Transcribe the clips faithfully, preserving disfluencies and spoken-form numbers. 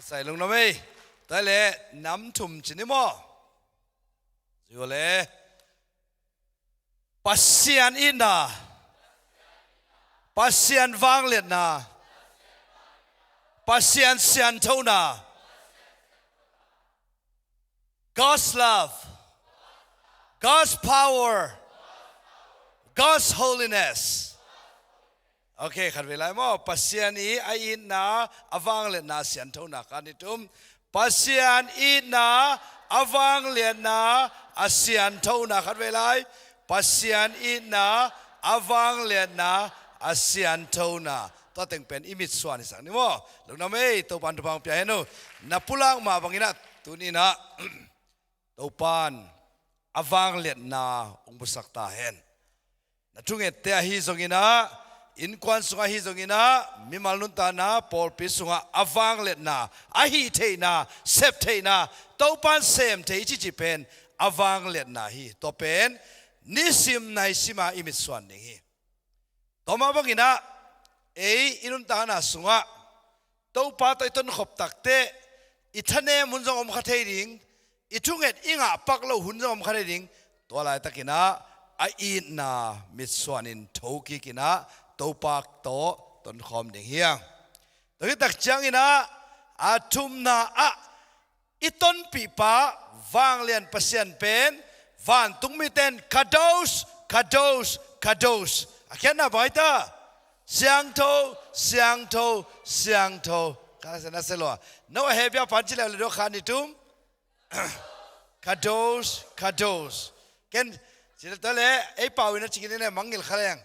Sai lungdam ei. Tua le nam thum ci ni maw? Zui le. Pasian itna, Pasian vangliatna, Pasian sianthona. God's love, God's power, God's holiness. Ok, khat vei lai maw? Pasian i a itna, a vangliatna, a sianthona. Khat, nih, thum. Pasian itna, a vangliatna, a sianthona. Khat vei lai. Pasian itna, a vangliatna, a sianthona. Tua teng pen i mitsuan i sak ni maw? Lungdam ei, Topan thupha hong pia hen uh. Na pulak mah bangin ah, tuni-in ah Topan a vangliatna hong pusak ta hen. Na thungette ahi zongin ah, innkuan sungah ahi zongin ah, mimal nuntakna, pawlpi sungah a vangliatna, a hih theihna, sep theihna, Topan sem thei i cihcih pen a vangliatna hi. Tua pen nisim naisim a i mitsuan ding hi. Tua mah bangin ah, ei i nuntakna sungah Topa tawh i tonkhop takteh, i thanem hun zong om kha thei ding, i thunget i ngah pak loh hun zong om kha thei ding. Tua laitakin ah a itna mitsuanin tho kikin ah Topa tawh tonkhawm ding hi hang. Tua hi tak ciangin ah, a thumna ah, i tonpihpa vanglian Pasian pen vantung mite in Kadosh, Kadosh, Kadosh. A khiatna bang hi ta? Siangtho, siangtho, siangtho. Ka na se lo a. No a heh bia pan ci leu le do kha ni tum. Kadosh, Kadosh. Ken, ci le ta le, ei pau in a ci khin in e mangngilh kha leng.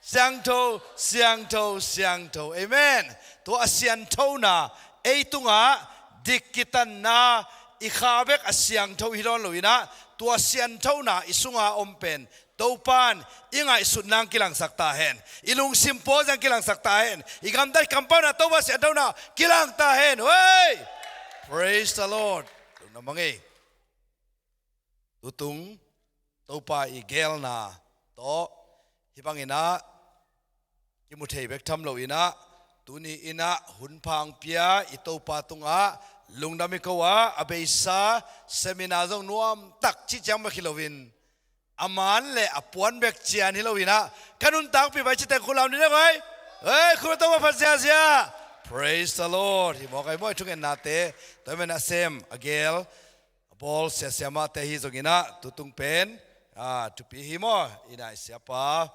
Siangtho, siangtho, siangtho. Amen. Tua a sianthona, ei tungah dik kitanna, i kha bek a siangtho hi dawn loin ah, tua sianthona i sunga om pen Topan i ngaihsutna hong kilangsak ta hen. I lungsim pawlzia hong kilangsak ta hen. I gamtat kampauna Topa sianthona kilang ta hen. Hei! Praise the Lord. Lungdam ei. Tutung Topa i geelna tawh hih bangin ah kimu thei bek tham loin ah, tuni-in ah hun pha hong pia i Topa tungah lungdam i ko a, a beisa seminar zong nuamtak cih ciang bek hi loin, a man le a puan bek cian hi loin ah, ka nuntakpih pai ci teng khut lam ding e. Hei, khut Topa phat ziazia. Praise the Lord. Hi mawk ei maw, i thungennate, tua hi manin a sem, a geel, a bawl sia siamahte hi zongin ah, tutung pen, ah, thupi hi maw, i nai siapa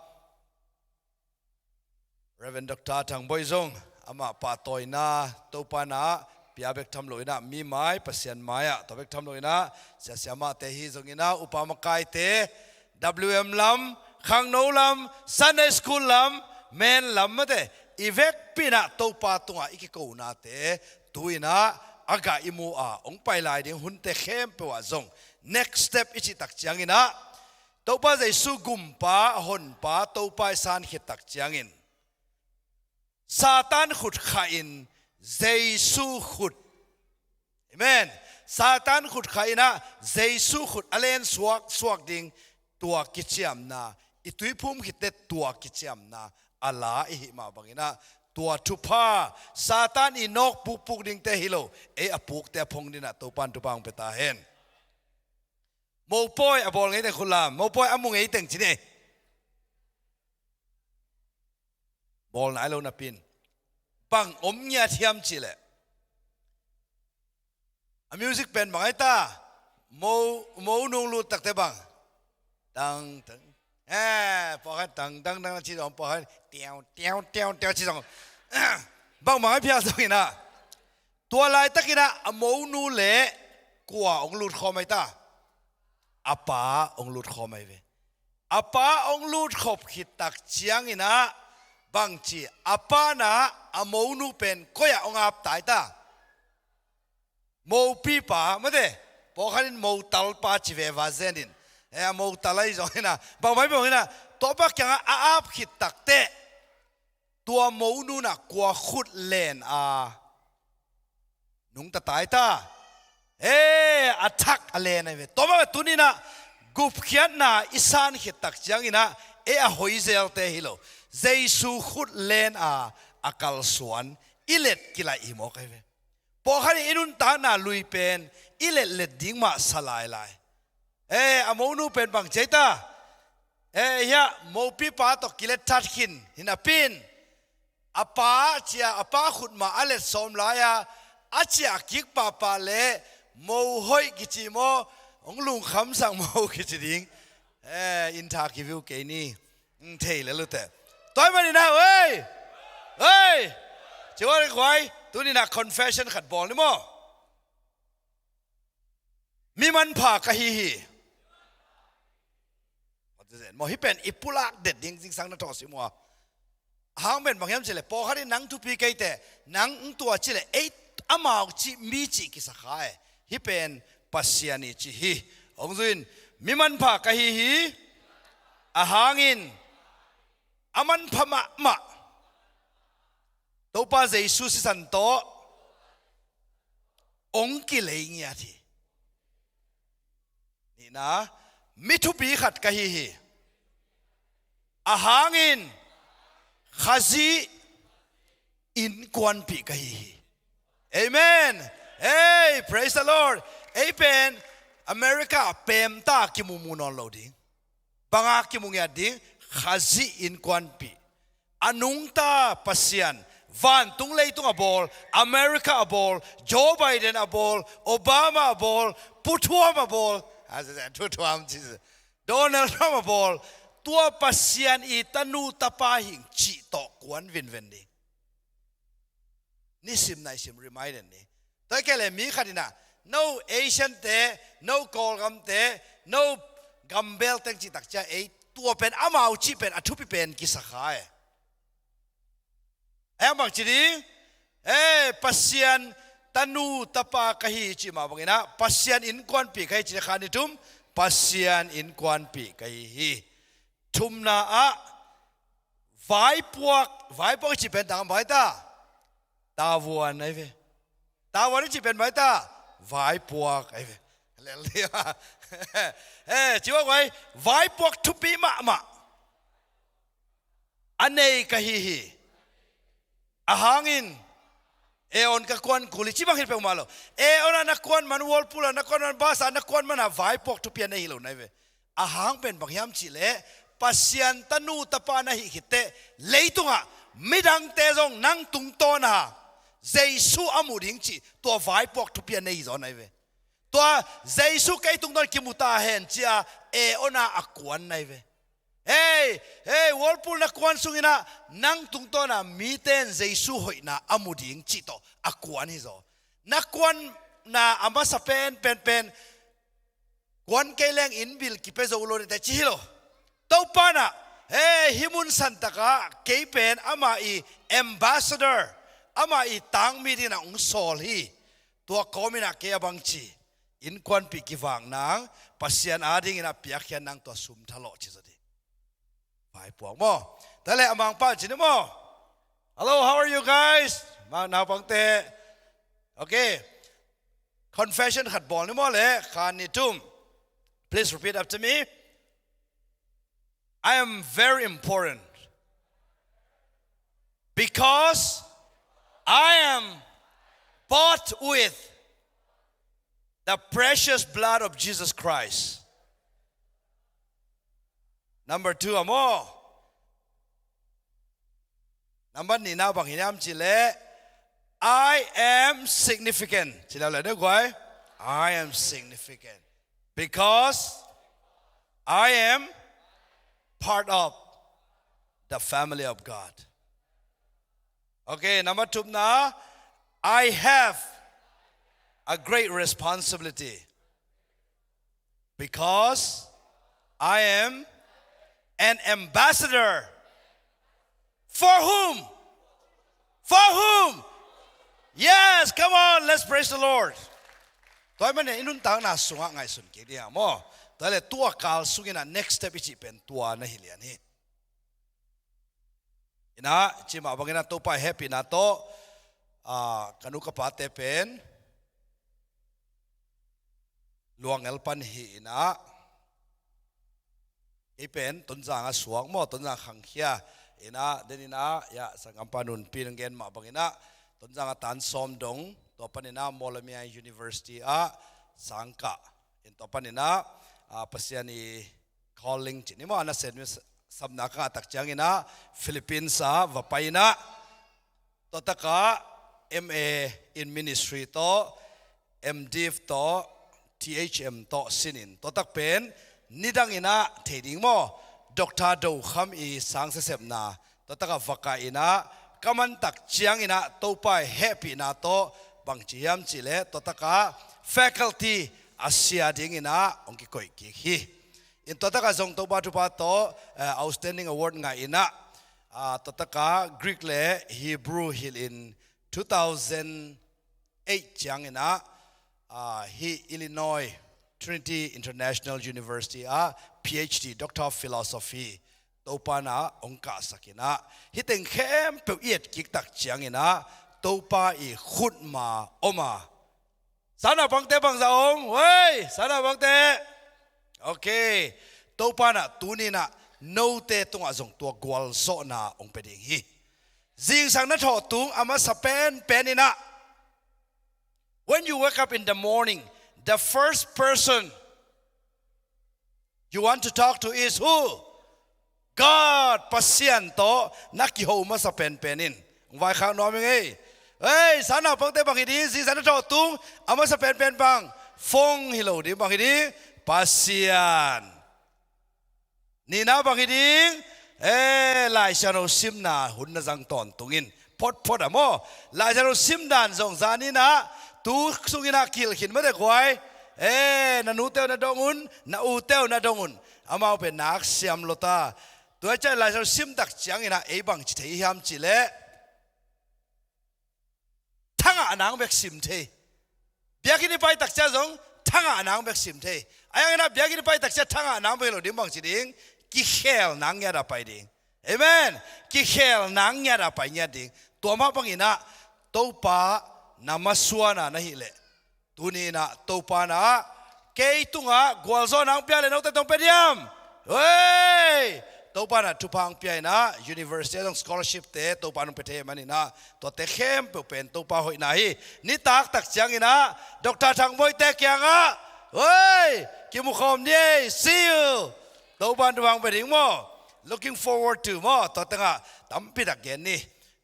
Reverend Doctor Thang Boih zong amah pahtawina Topan ah pia bek tham loin ah, mi mai, Pasian mai-ah tua bek tham loin ah, sia siamahte hi zongin ah, upa makaite, W M lam, khangno lam, Sunday school lam, men lam mate, i vekpi in ah Topa tungah i kikonate tu-in ah a gah i mu a, hong pai lai ding hunte khempeuh ah zong next step i cih tak ciangin ah, Topa Jesu gumpa, a honpa Topa i san khit tak ciangin, Satan khut khahin Jesu khut. Amen. Satan khut khahin ah Jesu khut a len suaksuak ding, tua kiciamna, i tuiphum khitte tua kiciamna a la i hih mah bangin ah, tua thupha, Satan i nawk pukpuk dingte hi lo, ei a pukte a phong dingin ah Topan thupha hong pia ta hen. Mopawi a bawl ngei teng khut lam, mopawi a mu ngei teng ci ni. Bawl nai lo napi-in bang om ngiat hiam cih leh, a music pen bang ai ta? Mo, mo nung lut takte bang? Tang, tang. Eh, pawlkhat tang, tang, tang ci zong, pawlkhat tiau, tiau, tiau, tiau ci zong. Bang bang ai phial zongin ah, tua laitakin ah a monu le kua hong lut khawm ai ta? A pa hong lut khawm ai ve. A pa hong lut khop khit tak ciangin ah, bangci, a pa in ah a monu pen koi-ah hong ap ta ai ta? Mopipa mate, pawlkhat in motalpa ci ve, va zen in. Eh, a motal ahi zongin ah, bang mai bang in ah, tua pa kiangah a ap khit takteh, tua monu in ah kua khut len a nungta ta ai ta? Eh, a thak a len ai ve. Tua mah tuni-in ah gupkhiatna i san khit tak ciangin ah, ei a hoi zelte hi lo, Jesu khut len a, a kalsuan i let kilaih hi mawk ai ve. Pawlkhat in i nuntakna lui pen i letlet ding mah sa lailai. Eh, a monu pen bang ci ei ta? Eh, hiah mopipa tawh kilet that khin hi napi in, a pa cia, a pa khut mah a let sawm lai-a a ciah kik pahpah leh mo hoih kici maw, hong lungkhamsak mo kici ding. Eh, in tha kiviu kei ni. Thei lel uh teh. Tua ahih manin ah, oi! Oi! Ci ua le guai, tuni-in ah confession khat bawl ni maw. Mi manpha ka hi hi. Maw, hih pen i pulak det ding zingsang na thawh sim uh a. A hang pen bang hiam cih leh, pawlkhat in nang thupi kei teh, nang hong tua cih leh, ei amau cih mi cih kisa kha e. Hih pen Pasian ii cih hi. Hong zui in, mi manpha ka hi hi. A hangin, a manpha mahmah Topa Jesu sisan tawh hong kilei ngiat hi. Nihna, mi thupi khat ka hi hi. A hangin Khazih innkuanpih ka hi hi. Amen. Hey, praise the Lord. Ei pen America pemta kimumu nawn lo ding. Banga kimu ngiat ding, Khazih innkuanpih. A nungta Pasian, vantung leitung a bawl, America a bawl, Joe Biden a bawl, Obama a bawl, Pu Thuam a bawl, Pu Thuam, Donald Trump a bawl, tua Pasian ii tanu tapa hi ing cih tawh kuan vinven ding. Nisim naisim remind ni. Tua hi kei leh mi khat in ah, no Asian te, no Kawlgam te, no gambel teng cih tak ciang ei, tua pen amau cih pen a thupi pen kisa kha e. Ei, a bang ci ding? Eh, Pasian tanu tapa ka hi cih mah bangin ah, Pasian innkuanpih ka hi cih kha ni thum, Pasian innkuanpih ka hi hi. Thumna ah, vaipuak, vaipuak i cih pen tang bang hi ta? Tavuan ahi ve. Tavuan i cih pen bang hi ta? Vaipuak ahi ve. Hallelujah. Eh, ci ua guai, vaipuak thupi mahmah a nei ka hi hi. A hangin, eh, on ka kuan kul hi, ci bang hi peuhmah lo. Eh, on ah na kuan man, Whirlpool ah na kuan man, bus ah na kuan man ah vaipuak thupi a nei hi lo na hi ve. A hang pen bang hiam cih leh, Pasian tanu tapa na hih khit teh, leitungah midangte zong nang tungtawn a Jesu a mu ding cih, tua vaipuak thupi a nei hi zaw na hi ve. Tua Jesu kei tungtawn kimu ta hen ci-a, eh, on ah a kuan na hi ve. Hei, hei, Whirlpool na kuan sungin ah, nang tungtawn a mite in Jesu hoihna a mu ding cih tawh a kuan hi zaw. Na kuanna a masa pen, pen, pen, kuan kei leng inn bill kipia zo lo ding teh ci hi lo. Topa in ah, hei, hih mun santakah kei pen amah ii ambassador, amah ii tangmi dingin ah hong sawl hi. Tua kawmin ah kei a bang ci, innkuanpih kivak nang, Pasian adingin a piakkhiat nang, tua sum thalawh ci zaw ding. Vaipuak maw. Tua leh a mangpa ci ni maw. Hello, how are you guys? Ma, naupangte. Okay. Confession khat bawl ni maw le, khat, nih, thum. Please repeat after me. I am very important because I am bought with the precious blood of Jesus Christ. Number two, a maw. Number nihna bang hiam cih leh, I am significant. Ci leh le deuh guai. I am significant because I am part of the family of God. Okay, number thumna, I have a great responsibility because I am an ambassador. For whom? For whom? Yes, come on, let's praise the Lord. Tua ahih manin i nuntakna sungah ngaihsun kik ding a maw. Tua leh tua kal sungin a next step i cih pen tua na hi lian hi. Inah, cih mah bangin a Topa hehpihna tawh, ah, ka nu ka pate pen Luangel pan hi inah, kei pen Tonzang a suak maw, Tonzang khangkhia inah, den inah, ya, sanggampa nunpi nang gen mah bangin ah, Tonzang a tan sawm dong, Tua panin ah Mawlamyine University ah sangkah in, tua panin ah, ah, Pasian i calling cih ni maw, a nasem sapna ka ngah tak ciangin ah Philippines ah va pai in ah, tua takah M A in ministry tawh, M Div tawh, T H M tawh sin in, tua tak pen nidang in ah thei ding maw, Doctor Do Kham i sang sesepna tua takah va kah in ah, ka man tak ciangin ah Topa i hehpihna tawh bangci hiam cih leh tua takah faculty a sia dingin ah hong kikoih kik hi. In tua takah zong Topa thupha tawh, eh, outstanding award ngah in ah, ah, tua takah Greek le Hebrew hilh in two thousand eight ciangin ah, ah, hih Illinois Trinity International University ah P H D, Doctor of Philosophy, Topa in ah hong kahsak in ah, hih teng khempeuh i et kik tak ciangin ah Topa i khutma om a. Sanaupangte bangzah om? Wei, sanaupangte. Ok. Topa in ah tuni in ah note tungah zong tua gualzawhna hong pia ding hi. Zingsang na thawh tung a masa penpen in ah, when you wake up in the morning, the first person you want to talk to is who? God, Pasian tawh na kiho masa penpen in. Hong vaikhak nuam ing ei. Ei, sanaupangte bang hi ding, zingsang na thawh tung a masa penpen bang? Phone hi lo ding, bang hi ding? Pasian. Nihna bang hi ding? Eh, Laisiangtho simna hun na zang tawntung in. Photphot a maw? Laisiangtho simdan zong zan in ah, tu sung in ah kihilh khin mah teh guai. Eh, na nute uh na dong un, na ute uh na dong un. Amau pen nak siam lo ta. Tua ciang Laisiangtho sim tak ciangin ah ei bangci thei hiam cih leh, thangah nang bek sim thei. Biakinn i pai tak ciang zong thangah nang bek sim thei. A yang in ah biakinn i pai tak ciang thangah nang bek hi lo ding, bangci ding? Kikhel nang ngiat a pai ding. Amen. Kikhel nang ngiat a pai ngiat ding. Tua mah bangin ah Topa na masuan a na hih leh, tuni in ah Topa in ah kei tungah gualzawhna hong pia leh note tawh hong pia diam? Hei! Topa in ah thupha hong pia in ah, university ah zong scholarship te Topa in hong pia thei ahih manin ah, tuate khempeuh pen Topa hoihna hi. Nitak tak ciangin ah Doctor Thang Bawi te kiangah, hei, kimu khawm ni ei, see you. Topa in thupha hong pia ding maw? Looking forward to maw? Tua tengah tampi tak gen ni.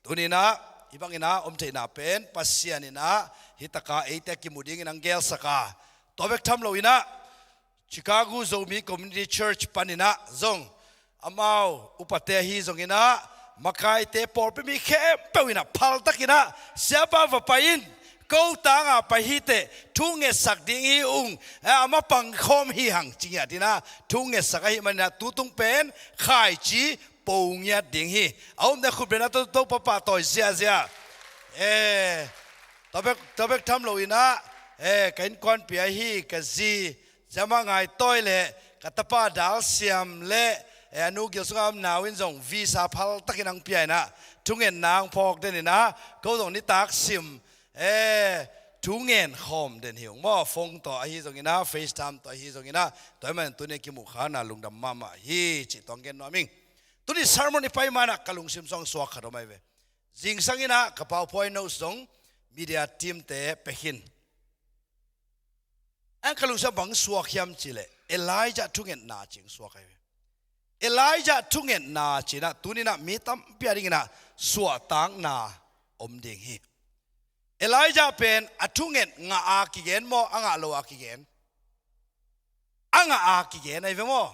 Tuni in ah hih bangin ah om theihna pen Pasian in ah hih takah eite kimu dingin hong gelsak a, tua bek tham lo in ah Chicago Zomi Community Church panin ah zong amau upate ahi zongin ah, makaite, pawlpi mi khempeuh in ah phaltakin ah, siapa va pai in, ko tangah pai hi teh thu ngetsak ding hi ung, eh, a mapang khawm hi hang ci ngiat in ah thu ngetsak ahih manin ah tutung pen khaici po ngiat ding hi. A umte khutbetna tawh Topa pahtawi ziazia. Eh, tua bek, tua bek tham lo in ah, eh, ka innkuanpih ahi ka zi Siamah Ngai Tawi le ka tapa Dal Siam le, eh, a nu gil sungah a om nau in zong visa phaltakin hong pia in ah, thungetna hong phawk den in ah, ko zong nitak sim, eh, thu ngen khawm den hi ung maw, phone tawh ahi zongin ah, FaceTime tawh ahi zongin ah, tua ahih manin tuni a kimuhkhakna lungdam mahmah hi cih tua hong gen nuam ing. Tuni sermon i pai ma-in ah ka lungsim sung suak khat om ahi ve. Zingsang in ah ka PowerPoint notes zong media team te pia khin. An ka lungsim bang suak hiam cih leh, Elijah thungetna cih suak ahi ve. Elijah thungetna cih in ah tuni in ah mi tampi a dingin ah suahtakna om ding hi. Elijah pen a thunget ngah a kigen maw, a ngah lo a kigen? A ngah a kigen ahi ve maw?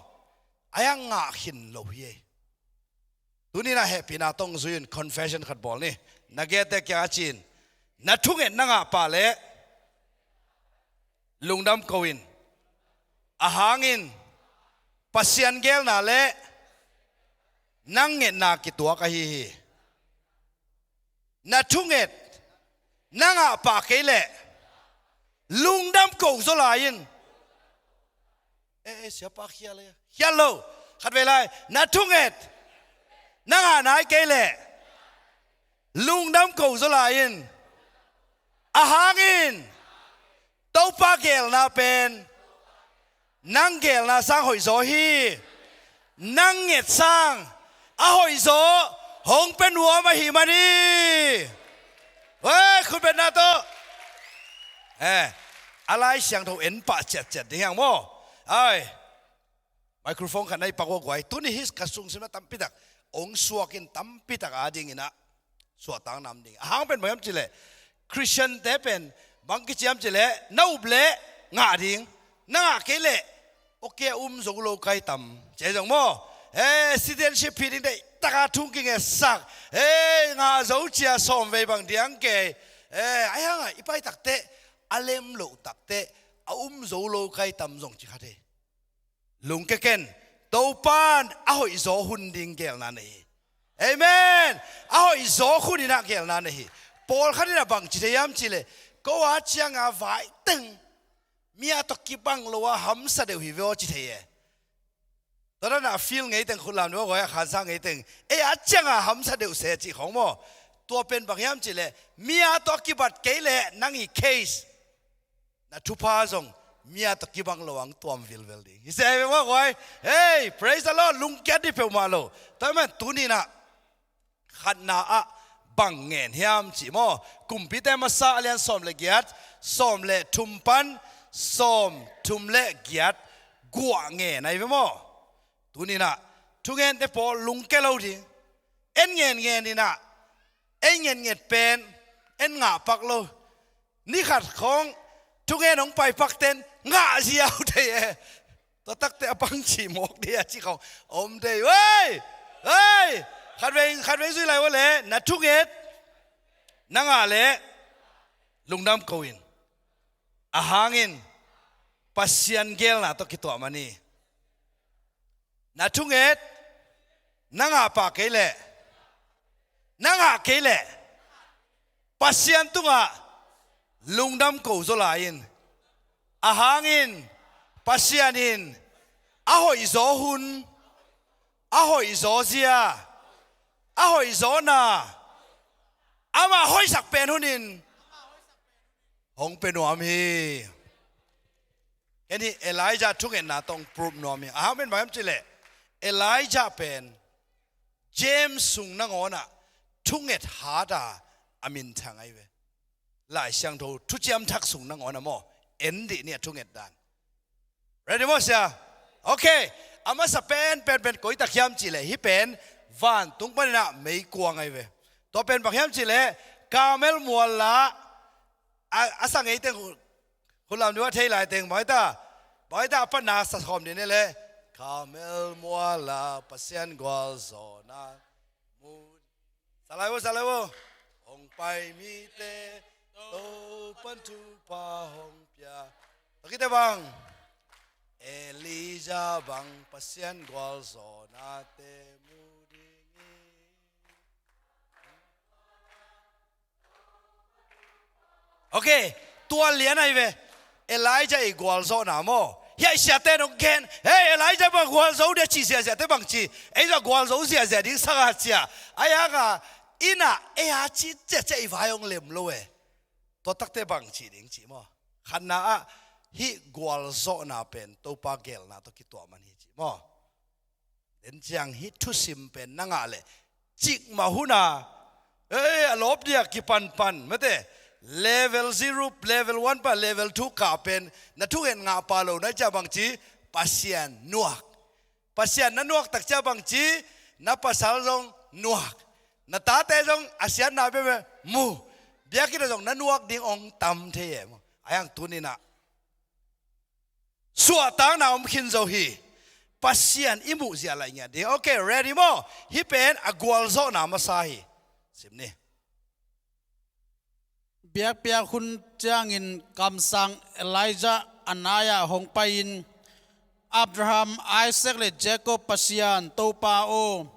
A ngah khin lo hi ei. Tuni in ah hehpihna tawh zui un, confession khat bawl ni. Na gette kiangah ci in, na thunget na ngah pah leh lungdam ko in. A hangin Pasian geelna le nang ngetna kituak ahi hi. Na thunget na ngah pah kei leh lungdam ko zaw lai in. Eh, eh, siapa khial e. Khial lo. Khatvei lai. Na thunget na ngah nai kei leh lungdam ko zaw lai in. A hangin Topa geelna pen nang geelna sang hoihzaw hi. Nang nget sang a hoihzaw hong pia nuam ahih man hi. Hei, khutbetna tawh Eh, a Lai Siangtho en pah ciatciat ding hiang maw? Ai, microphone khat na i pak uh a guai. Tuni hi ka sungsim na tampitak ong suak in, tampitak a dingin ah suahtakna om ding. A hang pen bang hiam cih leh, Christian te pen bang kici hiam cih leh, na up leh ngah ding, na ngah kei leh, okay, a um zo lo kai tam, ci hi zong maw? Eh, citizenship hi ding deih taka thung kingetsak. Eh, ngah zo cia sawm vei bang diang kei. Eh, a hiang a i pai tak teh, a lem loh tak teh, a um zo lo kai tam zong ci kha thei. Lungkia ken, Topa'n a hoih zaw hun ding gelna nei hi. Amen. A hoih zaw hun in ah gelna nei hi. Pawlkhat in ah bang ci thei hiam cih leh, ko a ciang a vai teng, mi a tawh kibang lo a hamsa deuh hi ve aw ci thei e. Tua dan a feel ngei teng, khut lam deuh a guai a khansa ngei teng, ei a ciang a hamsa deuh se cih khong maw? Tua pen bang hiam cih leh, mi a tawh kibat kei leh nang i case, na thupha zong mi a tawh kibang lo ang tuam vilvel ding hi se ve maw guai? Hey, praise the Lord, lungkiat dih peuhmah lo. Tua man tuni in ah khatna ah bang ngen hiam cih maw? Kumpite Masa a lian sawm le giat, sawm le thum pan sawm thum le giat guah ngen ahi ve maw? Tuni in ah thungente pawl lungkia lo ding. En ngenngen in ah, ei ngenngen pen en ngah pak lo. Ni khat khong thungen hong pai pak ten ngah ziau thei e. Tua tak teh a bang ci mawk dih a ci khong om thei. Wei! Wei! Khatvei, khatvei zui lai uh leh, na thunget na ngah leh lungdam ko in. A hang in Pasian gelna tawh kituah man hi. Na thunget na ngah pah kei leh, na ngah kei leh, Pasian tungah lungdam ko zaw lai in. A hang in Pasian in a hoih zaw hun, a hoih zaw zia, a hoih zawhna, amah hoihsak pen hun in hong pia nuam hi. Ken hih Elijah thungetna tawh proof nuam hi. A hang pen bang hiam cih leh, Elijah pen James sung nangawn ah thunget hat a a minthang ahi ve. Lai Siangtho Thuciam Thak sung nangawn ah maw, en dih ni a thunget dan. Ready maw sia? Okay. A masa pen, pen, pen koi tak hiam cih leh, hih pen vantung panin ah meikuang ahi ve. Tua pen bang hiam cih leh, Karmel mual la a, a sa ngei teng, hun lam deuh a thei lai teng, bang hi ta, bang hi ta, a panna sa khawm dih ni leh, Karmel mual la Pasian gualzawhna mu. Sa lai vo, sa lai vo. Hong pai mite Topa'n thupha hong pia. Tua khit teh bang, Elijah bang Pasian gualzawhnate mu ding hi. Okay, tua lian ahi ve. Elijah i gualzawhna maw? Hiah siate nong gen, hey, Elijah bang gualzo dia ci ziahziahte bang ci. Ei zong gualzo ziahziah ding sanga cia. Ahi hanga, inn ah ei a ci ciahciah i vai hong lem lo e. Tua tak teh bang ci ding ci maw? Khatna ah, hih gualzawhna pen Topa gelna tawh kituah man hi ci maw? Den ciang hih thusim pen na ngah leh, cikmah hun a, eh, a lawp dia kipanpan mate, level zero, level one pan level two kah pen na thungen ngah pah lo na hih ciang bang ci, Pasian nuak. Pasian na nuak tak ciang bang ci, na pasal zong nuak. Na tate zong a siatna bebe mu. Biakinn ah zong na nuak ding hong tam thei e maw? Ahi hang tuni in ah suahtakna om khin zo hi. Pasian i muh zia lai ngiat ding. Okay, ready maw? Hih pen a gualzawhna masa hi. Sim ni. Biakpiak hun ciangin kamsang Elijah a nai-ah hong pai-in, Abraham, Isaac le Jacob Pasian Topa aw,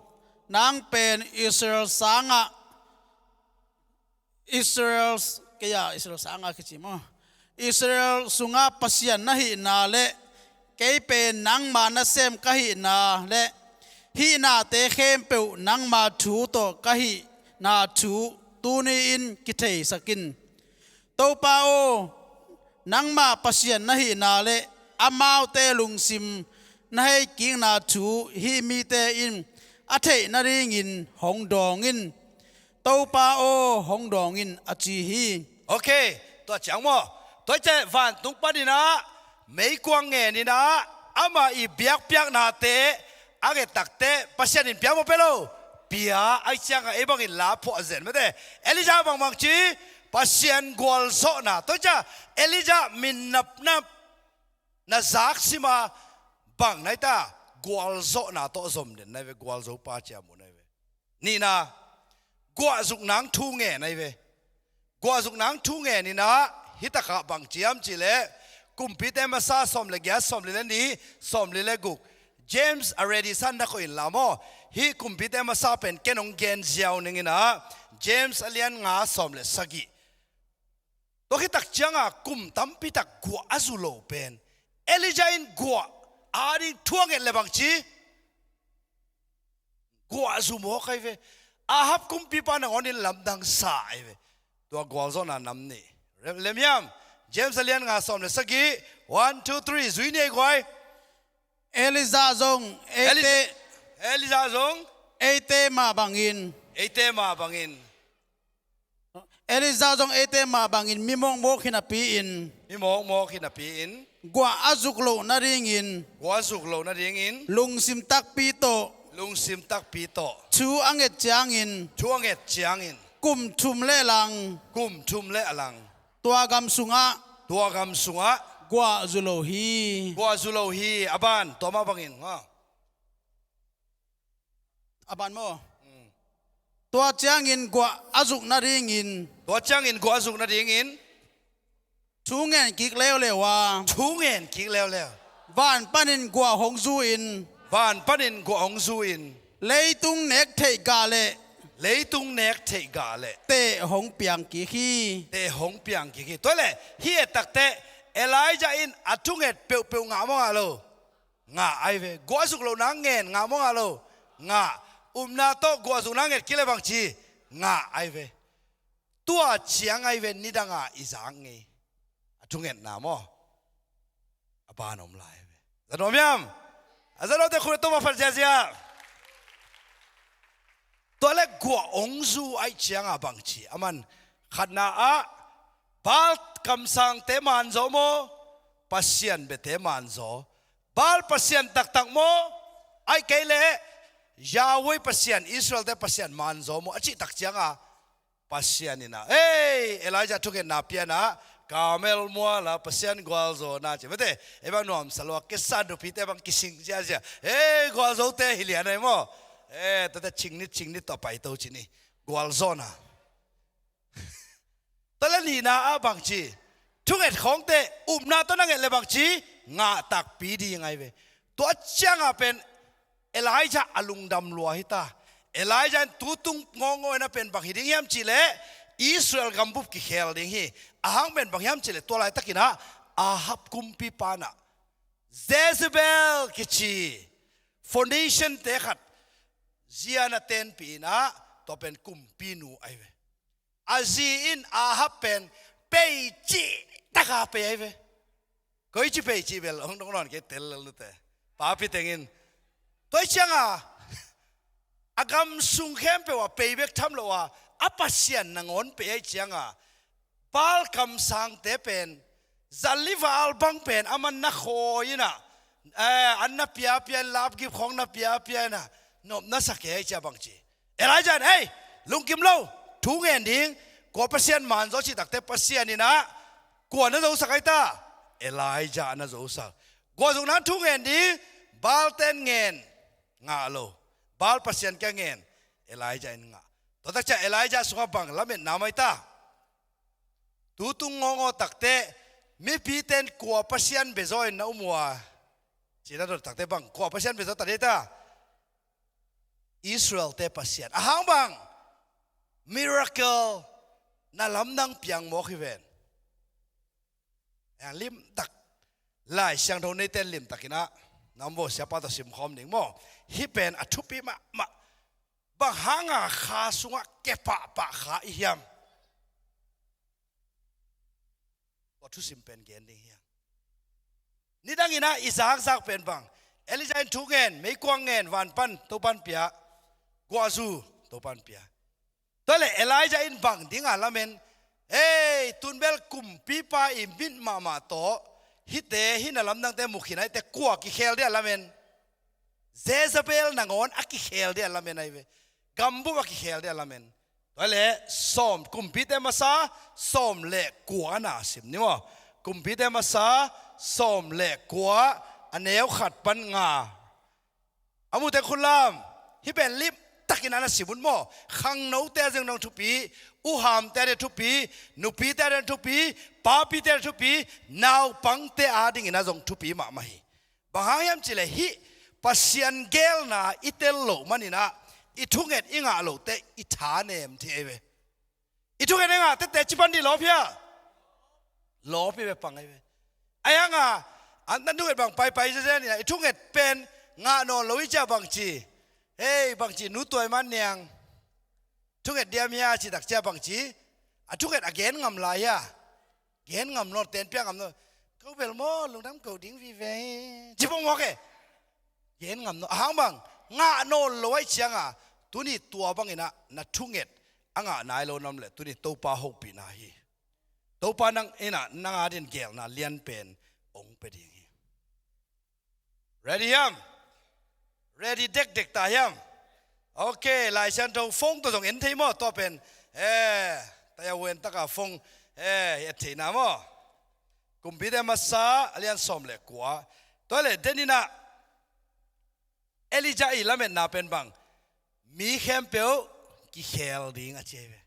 nang pen Israel sangah Israel, kei a Israel sanga kici maw? Israel sungah Pasian na hihna le kei pen nangma nasem ka hihna le hihnate khempeuh nangma thu tawh ka hihna thu tuni-in kitheisak in. Topa aw, nangmah Pasian na hihna le amaute lungsim na heikikna thu hih mite in a theih nadingin hong dawng in. Topa aw, hong dawng in, a ci hi. Okay, tua ciang maw, Tua ciang vantung panin ah meikuang ngenin ah ama i biakpiaknate a nget takteh Pasian in pia maw, pia lo? Pia. Ahih ciangah ei bangin la phuah zen mate. Elijah bangbang ci, Pasian gualzawhna. Tua ciang Elijah min napnap na zak sim a, bang nai ta, gualzawhna tawh zom den nai ve, gualzo pa ci a mu nai ve. Nihna, guahzuk nang thu ngen nai ve. Guahzuk nang thu ngenin ah hih takah bang ci hiam cih leh, Kumpite Masa sawm le giat, sawmli le nih, sawmli le guk. James a ready san na khoi in la maw. Hih Kumpite Masa pen ken hong gen ziau ning in ah, James a lian nga, sawm le sagih. Tua khit tak ciangah kum tampi tak guah a zu lo pen, Elijah in guah a ding thu a nget le bang ci, guah zu mawk ai ve. Ahab kumpipa nangawn in lamdang sa ai ve. Tua gualzawhna nam nih. Lem, lem hiam? James a lian nga, sawm le sagih. One, two, three. Zui ni ei guai. Elijah zong eite, Elijah, Elijah zong eite mah bangin, eite mah bangin. Elijah zong eite mah bangin mi mawkmawk hi napi-in, mi mawkmawk hi napi-in, guah a zuk loh nadingin, guah a zuk loh nadingin, lungsim takpi tawh, lungsim takpi tawh, thu a nget ciangin, thu a nget ciangin, kum thum le lang, kum thum le lang, tua gam sungah, tua gam sungah, guah zu lo hi. Guah zu lo hi. A ban, tua mah bangin, ha. A ban maw? Mm. Tua ciangin guah a zuk nadingin, tua ciangin guah a zuk nadingin, thu ngen kik leuleu a, thu ngen kik leuleu. Van panin guah hong zu-in, van panin guah hong zu-in, leitung nek theih gah leh, leitung nek theih gah leh, teh hong piang kik hi. Teh hong piang kik hi. Tua leh hih et takteh Elijah in a thunget peuhpeuh ngah maw, ngah lo? Ngah ai ve. Guah zuk lohna ngen ngah maw, ngah lo? Ngah. Upna tawh guah zukna nget kik leh bang ci? Ngah ai ve. Tua ciang ai ve, nidanga i zak ngei a thungetna maw, a ban om lai ai ve. Za nuam hiam? A za nuamte khut a tum a phat ziazia. Tua leh guah hong zu ahih ciangah bang ci? A man khatna ah Baal kamsangte manzaw maw, Pasian biate manzaw? Baal pasian taktak maw, ahih kei leh Yahweh Pasian, Israelte Pasian manzaw maw a cih tak ciangah Pasian in ah, ei, Elijah thungetna pianah Karmel muala Pasian gualzawhna ci mate. Ei bang nuamsa lua, kesa nupite bang kising ziazia. Ei, gualzote hi lian ai maw. Ei, tate chingnit chingnit tawh paito ci ni. Gualzawhna. Tua leh nihna ah bang ci? Thunget khawngte upna tawh na nget leh bang ci? Ngah takpi ding ai ve. Tua ciangah pen Elijah a lungdam lua hi ta. Elijah in tutung ngawngawina pen bang hi ding hiam cih leh, Israel gambup kikhel ding hi. A hang pen bang hiam cih leh, tua laitakin ah Ahab kumpipa in ah Jezebel kici Phoenician-te khat zia na tenpih in ah, tua pen kumpinu ai ve. A zi in Ahab pen pei cihtak a pei ai ve. Koici pei cih bel hong dong nawn kei, tel lel nute. Papi tengin. Tua ciangah a gam sung khempeuh ah pei bek tham lo a, a pasian nangawn pei ahih ciangah Baal kamsangte pen zali val bang pen a man na khawi in ah, eh, an na piapia in, lapgip khawng na piapia in ah, nopna sa kei ahih ciang bang ci? Elijah in, ei, lungkim lo, thu ngen ding. Kua Pasian manzaw cih takteh Pasian in ah kua na zosak ai ta? Elijah na zosak. Guahzukna thu ngen ding. Baal ten ngen, ngah lo. Baal pasian kiang ngen, Elijah in ngah. Tua tak ciang Elijah sungah bang lametna om ai ta? Tutung ngawngawh takteh mipite in kua pasian bezaw in na um uh a, ci na dot takteh bang, kua pasian bezaw ta ding ta? Israelte Pasian. A hang bang? Miracle, na lamdang piang mawk hi ven. Eng limtak, Lai Siangtho neite in limtakin ah, na om vo, siapa tawh simkhawm ding maw. Hih pen a thupi mahmah. Bang hanga kha sungah kepahpah kha i hiam? Tua thusim pen gen ding hi hang. Nidangin ah i zakzak pen bang? Elijah in thu ngen, meikuang ngen, van pan, Topan pia. Guahzu, Topan pia. Tua leh Elijah in bang dinga lamen, Hei, tun bel kumpipa i mit mahmah tawh hihte, hih na lamdangte mu khin a, hihte kua kikhel dia lamen? Jezebel nangawn a kikhel dia lamen ahi ve. Gambup a kikhel dia lamen. Tua leh sawm, Kumpite Masa sawm le kua na sim ni maw. Kumpite Masa sawm le kua, a neu khat pan nga. A mute khut lam, hih pen limtakin a na sim un maw. Khangnote a ding dong thupi, uhamte a ding thupi, nupite a ding thupi, papite a ding thupi, naupangte a dingin a zong thupi mahmah hi. Bang hang hiam cihleh hih Pasian geelna i tel loh manin ah, i thunget i ngah lohte i thanem thei ahi ve. I thunget i ngah tete ci pan dih lawp hia? Lawp hi ve, pang ahi ve. Ahi hanga, an tan thunget bang paipai zezen ina, i thunget pen ngah nawn lo i cia bangci. Hei, bangci, nu tuai man niang. Thunget diam hia ci tak cia bangci. A thunget a gen ngam lai hia? Gen ngam nawn, ten pia ngam nawn. Ko bel maw, lungdam ko ding vive. Ci pong mawk e. Gen ngam nawn. A hang bang, ngah nawn lo ahi cianga, tuni tua bangin ah na thunget a ngah nai lo nam leh, tuni Topa hopihna hi. Topa nang in ah, nang a dingin geelna lian pen ong pe ding hi. Ready hiam? Ready dekdek ta hiam? Ok, Lai Siangtho phone tawh zong en thei maw, tua pen. Eh, taya wen taka phone, eh, et theihna maw. Kumpite Masa a lian sawm le kua. Tua leh den in ah, Elijah i lametna pen bang, mi khempeuh kikhel ding a ci ahi ve.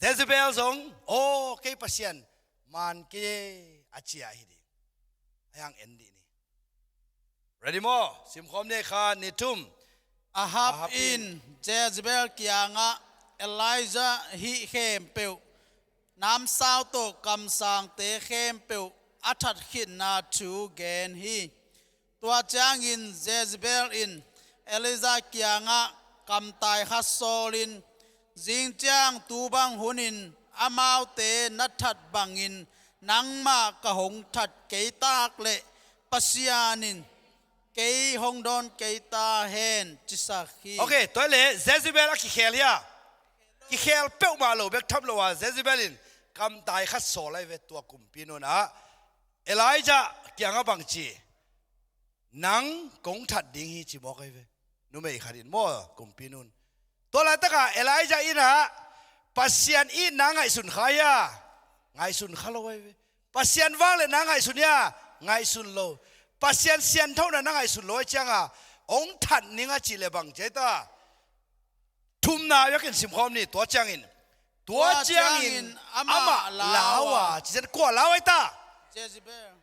Jezebel zong, aw, kei Pasian man kei a ci a hi ding. Ahi hang en dih ni. Ready maw? Simkhawm ni, khat, nih, thum. Ahab in Jezebel kiangah Elijah hih khempeuh, namsau tawh kamsangte khempeuh a that khitna thu gen hi. Tua ciangin Jezebel in Elijah kiangah kamtai khat sawlin, "Zing ciang tu bang hunin amaute na that bangin nangmah ka hong that kei tak leh, Pasian in kei hong dawn kei ta hen," cisak hi. Ok, tua leh Jezebel a kikhel hia? Kikhel peuhmah lo bek tham lo a, Jezebel in kamtai khat sawl ahi ve. Tua kumpi nu'n ah Elijah kiangah bang ci? "Nang kong that ding hi," ci mawk ahi ve. Numei khat in maw, kumpi nu'n. Tua laitakah Elijah in ah Pasian itna ngaihsun kha hia? Ngaihsun kha lo ahi ve. Pasian vangliatna ngaihsun hia? Ngaihsun lo. Pasian sianthona na ngaihsun lo ahi cianga hong that ning a cih leh bang ci ahi ta? Thumna biakinn simkhawm ni, tua ciangin. Tua ciangin amah lau a, ci ciang kua lau ahi ta? Jezebel.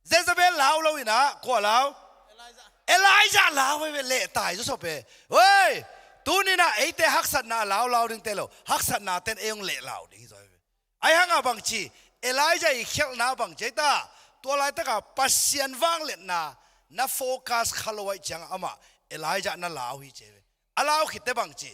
Jezebel lau lo in ah, kua lau? Elijah. Elijah lau ahi ve, leh tai zaw sawp e. Oi, tuni in ah eite haksatna lau lau dingte lo, haksatnate'n ei hong leh lau ding hi zaw ahi ve. Ahi hanga bang ci, Elijah i khialhna bang ci ahi ta? Tua laitakah Pasian vangliatna na focus kha lo ahi cianga amah Elijah na lau hi ci ahi ve. A lau khitte bang ci?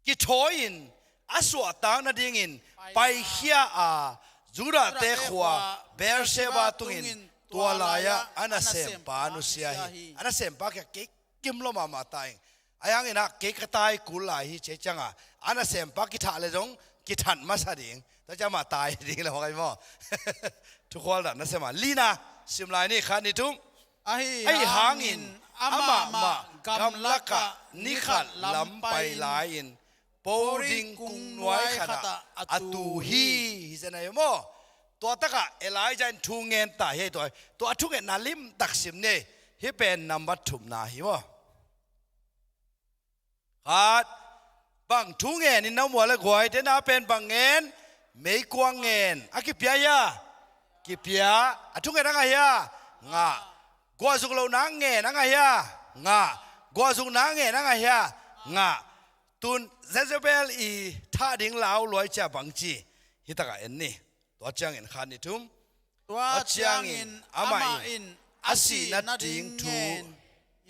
Kithawi-in a suahtak nadingin paikhia a, Judahte khua Beersheba tungin tua lai-ah a nasempa nusia hi. A nasempa kiang kikkim lo mahmah ta ing. Ahi hangin ah kei ka tai kul lai hi ci ahi cianga a nasempa kithah leh zong kithat masa ding. Tua ciang amah tai ding lo kai maw. Thukhual dan nasem a. Lina, sim lai ni, khat, nih, thum. Ahi hangin amah mah gamlakah ni khat lam pai lai-in, poding kung nuai khatah a tu hi. Hi zen ahi maw. Tua takah Elijah in thu ngen ta hi. Tua, tua a thungetna limtak sim ni. Hih pen nambat thumna hi maw. Khat, bang thu ngen in na mual a guai, dena pen bang ngen, meikuang ngen. A kipia hia? Kipia. A thunget a ngah hia? Ngah. Guahzuk lohna ngen a ngah hia? Ngah. Guahzukna ngen a ngah hia? Ngah. Tun Jezebel i thah ding lau luai cia bang ci? Hih takah en ni. Tua ciangin khat, nih, thum. Tua ciangin amah in a sihna ding thu ngen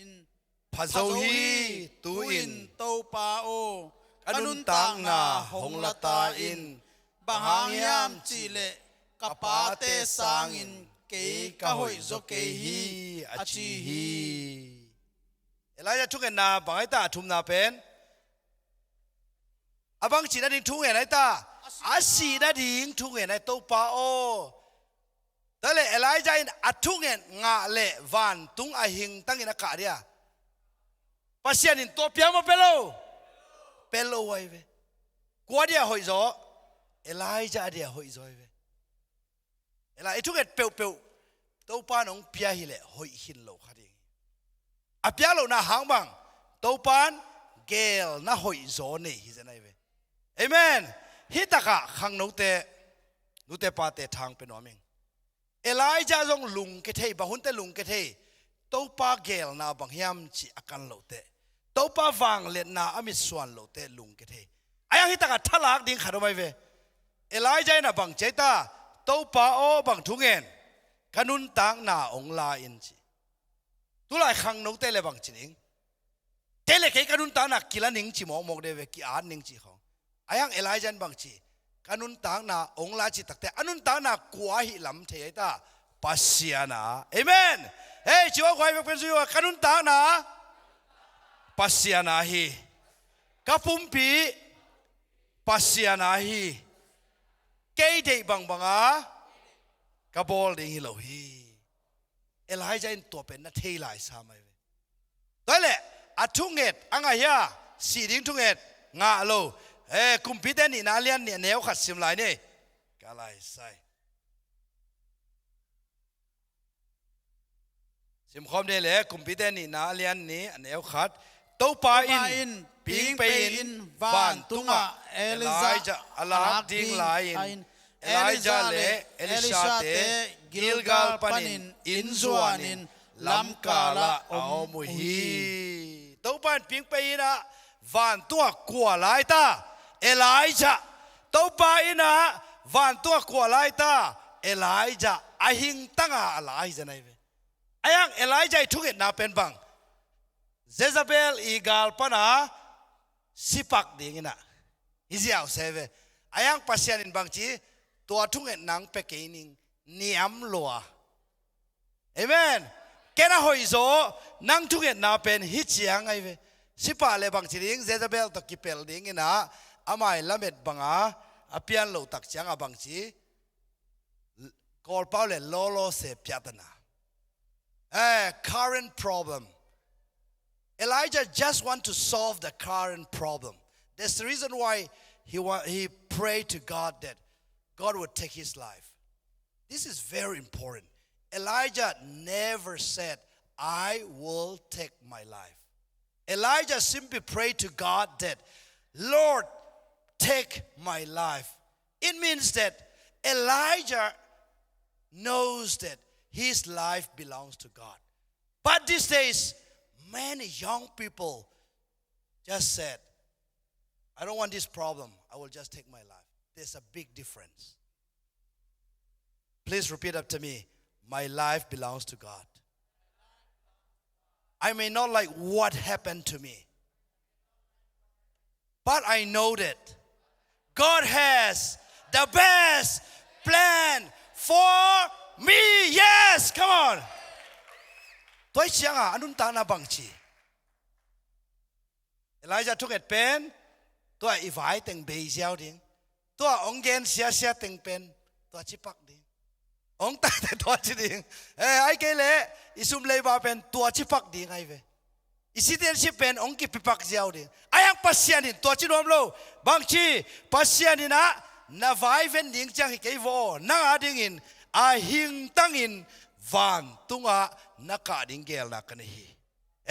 in, phazo hi, tu-in Topa aw, ka nuntakna hong la ta in, bang hang hiam cihleh ka pate sangin kei ka hoih zaw kei hi, a ci hi. Elijah thungetna bang ahi ta, a thumna pen? A bangci nading thungen ahi ta? A sih nading thungen ahi, Topa aw. Tua leh Elijah in a thunget ngah leh vantung a hingtangin a kah dia? Pasian in tua pia maw, pia lo? Pia lo ahi ve. Kua dia hoih zaw? Elijah dia hoih zaw ahi ve. Elijah, i thunget peuhpeuh Topa in hong pia hileh hoih khin lo kha ding. A piak lohna hang bang, Topa in geelna hoih zaw nei hi zen ahi ve. Amen. Hih takah khangnote, nute pate thang pia nuam ing. Elijah zong lungke thei, bang hunte lungke thei, Topa geelna bang hiam cih a kan loh teh, Topa vangliatna a mitsuan loh teh lungke thei. Ahi hang hih takah thalak ding khat om ahi ve. Elijah in a bang ci ahi ta? Topa aw, bang thungen, ka nuntakna hong la in ci. Tulai khangnote le bang ci ding? Kei le kei ka nuntakna kila ning ci mawkmawk de ve, ki-at ning ci khawng. Ahi hang Elijah in bang ci? Ka nuntakna hong la ci takte, a nuntakna kua ahih lam thei ahi ta? Pasian a. Amen. Hei, ci aw, kua ahih vek pen zui aw, ka nuntakna Pasian a hi. Ka pumpi Pasian a hi. Kei deih bangbang a ka bawl ding hi lo hi. Elijah in tua pen na thei lai sam ahi ve. Tua leh a thunget a ngah hia? Sih ding thunget ngah lo. Eh, Kumpite nihna a lian nih a neu khat sim lai ni. Ka lai sai. Simkhawm ni le, Kumpite nihna a lian nih a neu khat. Topa in ping pei-in vantungah Elijah a lak ding lai-in, Elijah le Elisha-te Gilgal panin inn zuanin lamkalah a om uh hi. Topa in ping pei-in ah vantungah kua lai ta? Elijah. Topa in ah vantungah kua lai ta? Elijah. A hingtanga a lai zen ahi ve. Ahi hang Elijah i thungetna pen bang? Jezebel i gal pana sipak dingin ah hi ziau se ve. Ahi hang Pasian in bang ci? Tua thungetna hong pia kei ning, niam lua. Amen. Ken a hoih zaw, nang thungetna pen hi ciang ahi ve. Sipak le bang ci ding? Jezebel tawh kipelh dingin ah, amah i lamet banga a pian loh tak ciangah bang ci? Kawlpau le lolo se piatana. Eh, current problem. Elijah just want to solve the current problem. That's the reason why he wa- he prayed to God that God would take his life. This is very important. Elijah never said, "I will take my life." Elijah simply prayed to God that, "Lord, take my life." It means that Elijah knows that his life belongs to God. But these days, many young people just said, "I don't want this problem. I will just take my life." There's a big difference. Please repeat after me. My life belongs to God. I may not like what happened to me, but I know that God has the best plan for me. Yes, come on. Tua ciangah a nuntakna bang ci? Elijah thunget pen, tua i vai teng bei ziau ding. Tua hong gen siasia teng pen, tua cipak ding. Hong taite tua ci ding. Eh, ai kei le, i sum leiba pen, tua cipak ding ai ve. I citizenship pen, hong kipipak ziau ding. Ahi hang Pasian in, tua ci nuam lo. Bang ci? Pasian in ah, na vai ven ding ciang hi kei vaw. Nang a dingin, a hingtangin, vantungah, na kah ding gelna ka nei hi.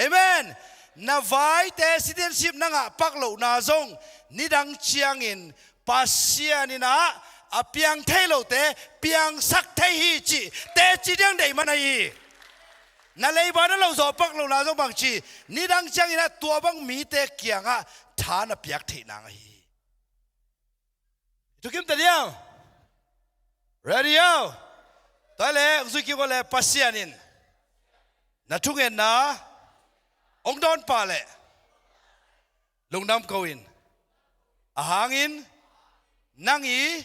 Amen. Na vaite citizenship na ngah pak lohna zong nidang ciangin Pasian in ah a piang thei lote piangsak thei hi cih teci ding deih man ahi hi. Na leiba na lo zawh pak lohna zong bang ci, nidang ciangin ah tua bang mite kiangah tha na piak theih nang ahi hi. Thukim ta diam? Ready aw? Tua le, hong zui kik uh le, Pasian in na thungetna hong dawn pah le, lungdam ko in. A hangin nang i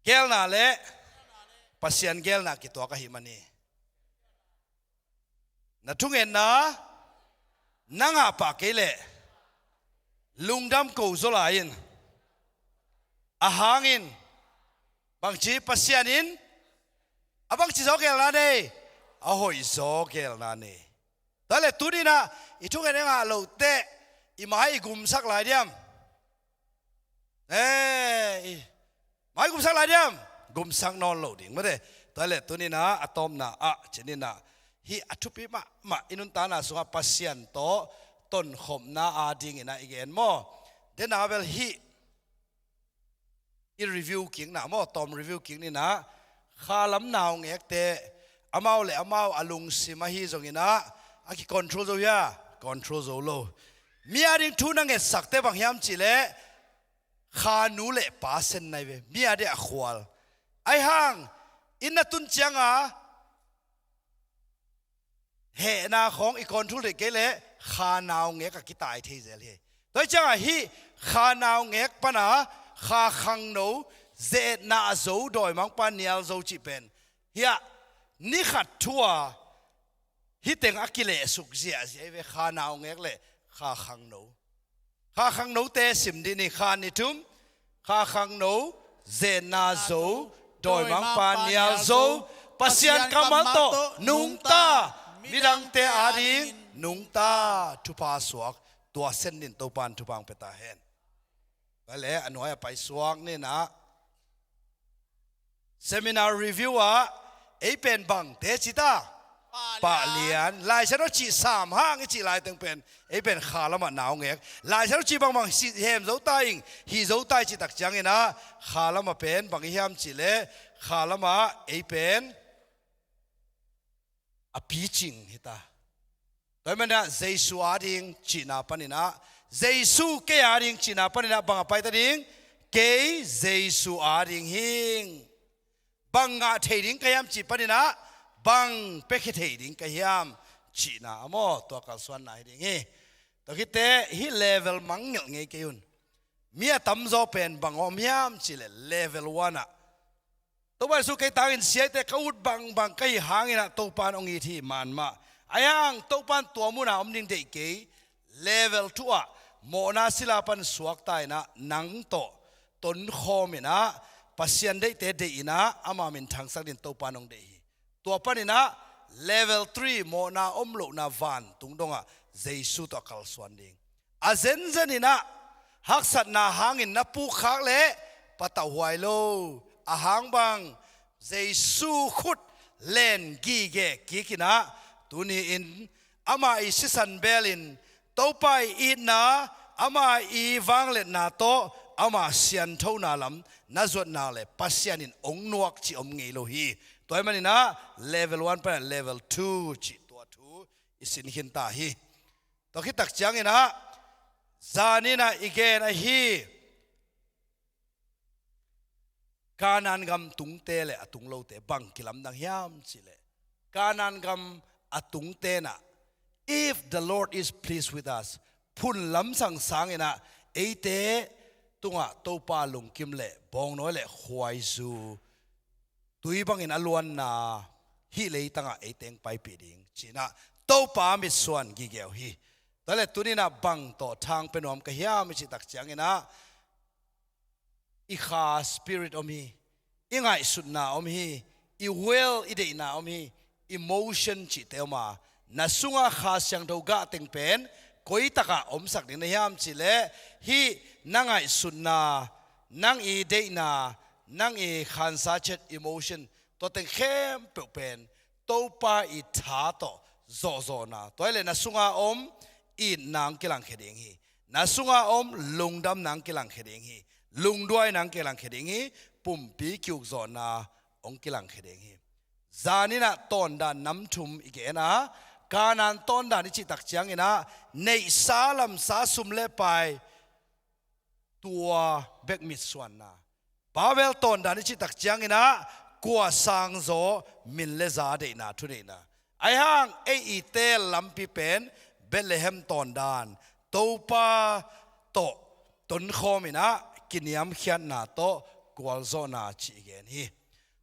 gelna le Pasian gelna kituak ahi man hi. Na thungetna na ngah pah kei leh Lungdam ko zaw lai in. A hangin bangci Pasian in a bangci zaw gelna nei? A hoih zaw gelna nei. Tua le tuninah i thungen i ngah loh teh i mai i gumsak lai diam? Eh, i mai gumsak lai diam? Gumsak nawn lo ding mate. Tua le tuninah a tawpna ah cininah hih a thupi mahmah i nuntakna sungah Pasian tawh tonkhopna adinginah i gen maw? Dena bel hih i review kikna maw, tawm review kik ninah, khalam naungekte amau le amau a lungsim ahi zonginah a kicontrol zo hia? Control zo lo. Mi ading thu na ngetsakte bang hiam cihleh, khanu le pa sen nai ve. Mi ading a khual. Aihang, inn na tun cianga hehna khawng i control theih kei leh kha naungek a kitai thei zel hi. Tua hi ciangah hih kha naungek pana kha khangno, ze-etna a zo, dawimangpa nial zo cih pen hiah ni khat thu-a hih teng a kilehsuk ziahziah hi ve, kha naungek le kha khangno. Kha khangnote sim dih ni. Kha ni thum. Kha khangno, zenna zo, dawimangpa nial zo, Pasian kammal tawh nungta, midangte ading nungta, thupha suak. Tua sen din Topan thupha hong pia ta hen. Tua le a nuai a paisuak ninah seminar review ah ei pen bangte cita? Pahlian. Laisiangtho cih sam hang i cih laiteng pen ei pen kha lamah naungek. Laisiangtho cih bangbang hem zo ta ing, hi zo ta ing cih tak cianginah kha lamah pen bang i hiam cihleh kha lamah ei pen a picing hi ta. Tua hi maninah Jesu ading cihna paninah, Jesu kei ading cihna paninah bang a paita ding? Kei Jesu ading hing. Bang ngah thei ding ka hiam cih paninah bang piakhia thei ding ka hiam cihna a maw, tua kalsuanna hi ding hi. Tua khitteh hih level mangngilh ngei kei un. Mi a tamzaw pen bang om hiam cihleh level one ah Topa Jesu kei tangin siaite ka ut bangbang ka hih hanginah Topan hong it hi manmah. Aihang Topan tua muna om ding deih kei. Level two ah mawhna sila pan suakta inah nang tawh tonkhawm inah Pasian deihte deih inah ama minthangsak din Topan hong deih hi. Tua paninah level three mawhna om lohna vantung dongah Jesu tawh a kalsuan ding. A zenzen inah haksatna hangin na pukkhak leh patauhhuai lo. A hang bang Jesu khut len gige kikinah tuni-in ama i sisan belin Topa i itna, ama i vangliatna tawh ama sianthona lam na zuatna le Pasian in ong nuak cih om ngei lo hi. Tua hi maninah level one pan level two cih tua thu i sin khin ta hi. Tua khit tak cianginah zaninah i gen ahi Kanaan gam tungte le a tung lote bang kilamdang hiam cihleh, Kanaan gam a tungte nah, "If the Lord is pleased with us," phun lamsang sanginah eite tungah Topa lungkim le bawngnawi le khuaizu tui bangin a luanna hih leitangah eite hong paipih ding cinah Topa mitsuan gigeu hi. Tua le tuninah bang tawh thang pia nuam ka hiam i cih tak cianginah i kha spirit om hi, i ngaihsutna om hi, i will, i deihna om hi, emotion cihte om a, na sunga Kha Siangtho gah teng pen koitakah omsak ding na hiam cihleh hih na ngaihsutna, nang i deihna, nang i khansa chet emotion, tua teng khempeuh pen Topa i tha tawh zawhzawhna, tua hi leh na sunga om itna hong kilangkhia ding hi. Na sunga om lungdamna hong kilangkhia ding hi. Lungduaina hong kilangkhia ding hi. Pumpi kiukzawhna hong kilangkhia ding hi. Zaninah tawndan nam thum i gen a, Kanaan tawndan i cih tak cianginah neihsa lamsa sum le pai, tua bek mitsuanna. Babel tawndan i cih tak cianginah kua sangzaw min le za deihna, thudeihna. Aihang ei i teel lampi pen Bethlehem tawndan, Topa tawh tonkhawm inah kiniamkhiatna tawh gualzawhna cih i gen hi.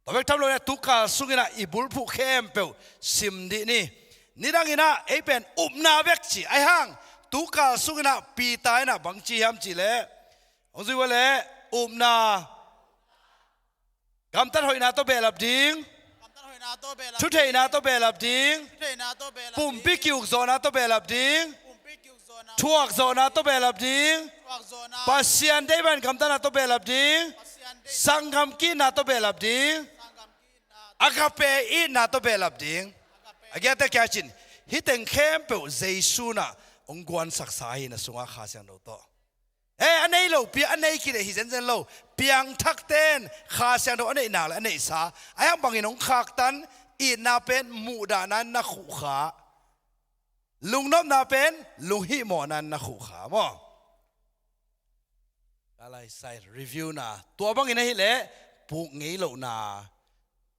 Tua bek tham loinah tukal sunginah i bulphuh khempeuh sim dih ni. Nidanginah ei pen upna bek ci, aihang Tukal sungin ah Peter in ah bang ci hiam cih leh, hong zui ua leh, upna, gamtat hoihna tawh behlap ding, thutheihna tawh behlap ding, pumpi kiukzawhna tawh behlap ding, thuakzawhna tawh behlap ding, Pasian deih bangin gamtatna tawh behlap ding, sanggam ki-itna tawh behlap ding, agape itna tawh behlap ding. A giate kia cin, hih teng khempeuh Jesu in ah hong guansaksa hi, na sungah Kha Siangtho tawh. Eh, a nei lopi a nei kidei hi zenzen lo. Piangthakte in Kha Siangtho a neih nak leh a neihsa, a hiang bangin hong khaktan, itna pen muhdahna in na khuhkha, lungnopna pen lunghihmawhna in na khuhkha maw. Ka lai sai review na, tua bangin ahih leh puk ngei lohna.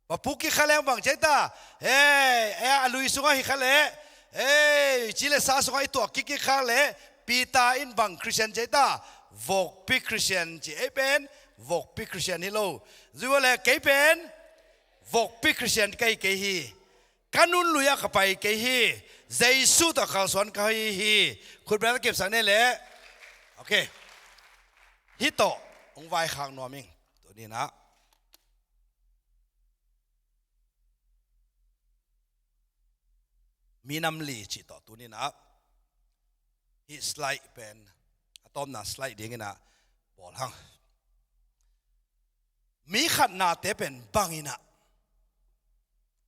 Va puk kik kha leng bang ci ei ta. Hei, eh, a lui sungah hi kha leh, hei, ci le sa sungah i tuak kik kik kha leh, Peter in bang Christian ci ei ta? Vokpi Christian ci. Ei pen vokpi Christian hi lo. Zui ua leh, kei pen vokpi Christian ka hi kei hi. Ka nun lui ah ka pai kei hi. Jesu tawh kalsuan ka hi hi. Khutbeng kipsak ni leh. Ok. Hih tawh hong vaikhak nuam ing. Tuni in ah, minam li cih tawh tuni in ah, hih slide pen a tawpna slide dingin ah bawl hang. Mi khatnate pen bangin ah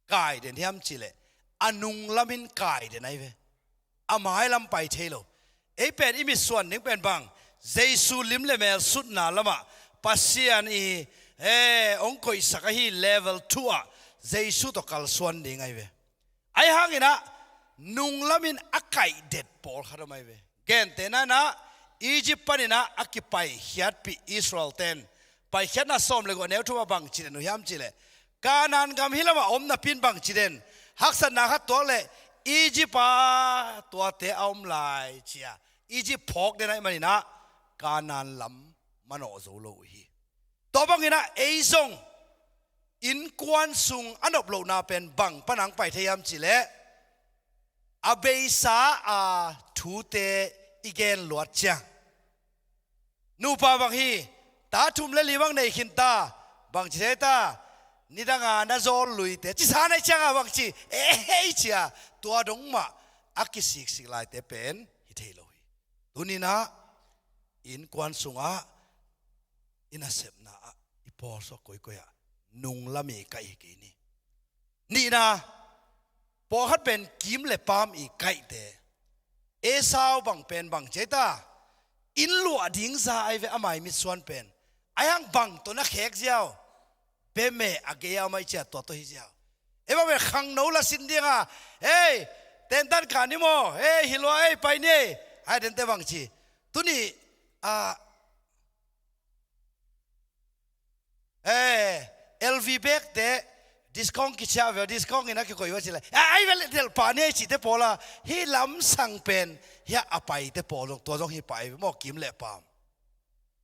kai den hiam cih leh, a nunglamin kai den ahi ve. A mailam pai thei lo. Ei pen i mitsuan ding pen bang, Jesu lim le mel sutna lamah Pasian i, eh, hong koihsak ahi level two ah Jesu tawh kalsuan ding ahi ve. Ahi hangin ah nunglamin a kaih det pawlkhat om ahi ve. Gentehna in ah, Egypt panin ah a kipaikhiatpih Israel-te in, Paikhiatna sawm le guk a neu thum ah bang ci den uh hiam cih leh, Kanaan gam hih lamah a om napi in bang ci den, haksatna khat tuak leh Egypt ah tuate a om lai ci a, Egypt phawk den ahih manin ah Kanaan lam manawh zo lo uh hi. Tua bangin ah ei zong innkuan sung a nop lohna pen bang pan hong pai thei hiam cih leh, a beisa a thute i gen luat ciang. Nupa bang hi, ta thum le li bang nei khin ta, bang ci thei ta, nidang a na zawl luite, cisa na hih ciang a bang ci, eh, hei ci a, tua dong mah a kisiksik laite pen hi thei lo hi. Tuni in ah innkuan sungah i nasepna ah, i pawlsawk koikoi ah nunglam i kaih hi kei ni. Nihna, pawlkhat pen kiim le paam i kaihte. Esau bang pen bang ci ei ta, inn luah ding za ahi ve, ama i mitsuan pen. Ahi hang bang tawh na khek ziau? Beme a gei a om ahi ci a, tua tawh hi ziau. Ei bang pen khangno la sin ding a, hei, tentan kah ni maw, hei, hi lua ei, pai ni ei, ahi dente bang ci. Tuni, ah, eh, L V bag te discount kiciah ve, discount in a kikoih uh a ci leh, ah, ahi ve leh delh pah ni ei cihte pawl a, hih lamsang pen hiah a paite pawl zong, tua zong hi pah ahi ve maw, kiim le paam.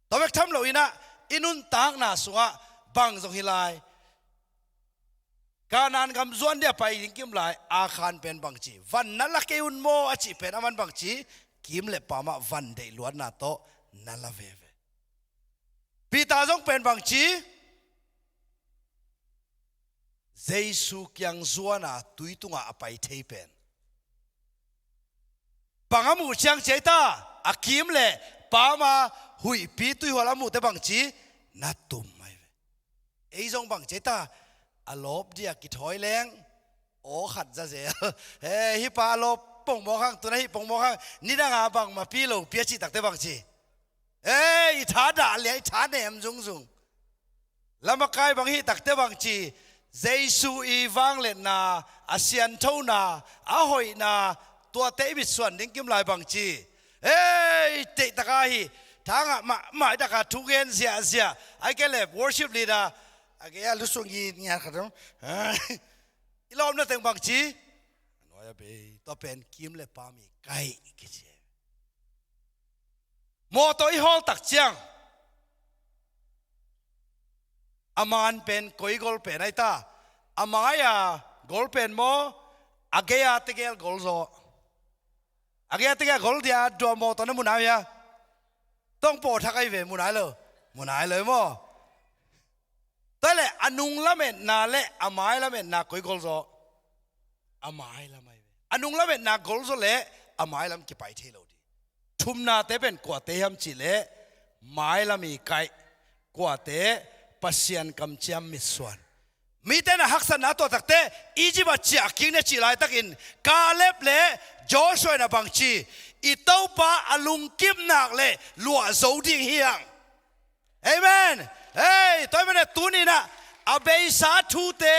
Tua bek tham lo in ah, i nuntakna sungah bang zong hi lai. Kanaan gam zuan dia pai ding kiim lai, Akhan pen bang ci, van na la kei un maw a cih pen, aman bang ci, kiim le paam ah van deih luatna tawh na la veve. Peter zong pen bang ci, Jesu kiang zuan a tui tungah a pai thei pen. Bang a muh ciang ci ei ta, a kiim le paam a huihpi tuihual a muhte bang ci, na tum ahi ve. Ei zong bang ci ei ta, a lawp dia kithawi leng, aw khat za zel. Eh, hih pa a lawp pongmawk hang, tun a hih pongmawk hang, nidang a bangmah pi lo pi a cih takte bang ci. Eh, i tha dah liang, i tha nem zungzung. Lamakai bang hih takte bang ci, Jesu i vangliatna, a sianthona, a hoihna, tuate i mitsuan ding kiim lai bang ci. Hei, teitaka hi, thangah mah, mah i taka thugen ziahziah, ai ke le worship leader, a gei a lusung i ngian khat om. I lawpna teng bang ci. A nuai a bei, tua pen kiim le paam i kaih kici. Mawtaw i hawl tak ciang, a man pen koi gol pen ahi ta? A mai a gol pen maw, a gei a tegel gol zaw? A gei a tengah gol dia dua mawtaw na mu nai uh hia? Tong pawh thak ahi ve, mu nai lo. Mu nai lo maw? Tua leh a nung lametna le a mai lametna koi gol zaw? A mai lam ahi ve. A nung lametna gol zaw leh a mai lam kipai thei lo ding. Thumnate pen kuate hiam cih leh mailam i kaih, kuate Pasian kamciam mitsuan. Mite na haksatna tuah takte Egypt ah ciah kik ni a cih laitakin Kaleb le Joshua in a bangci, i Topa a lungkim nak leh luah zo ding hi hang. Amen. Hei, tua ahih manin tuni-in ah a beisa thute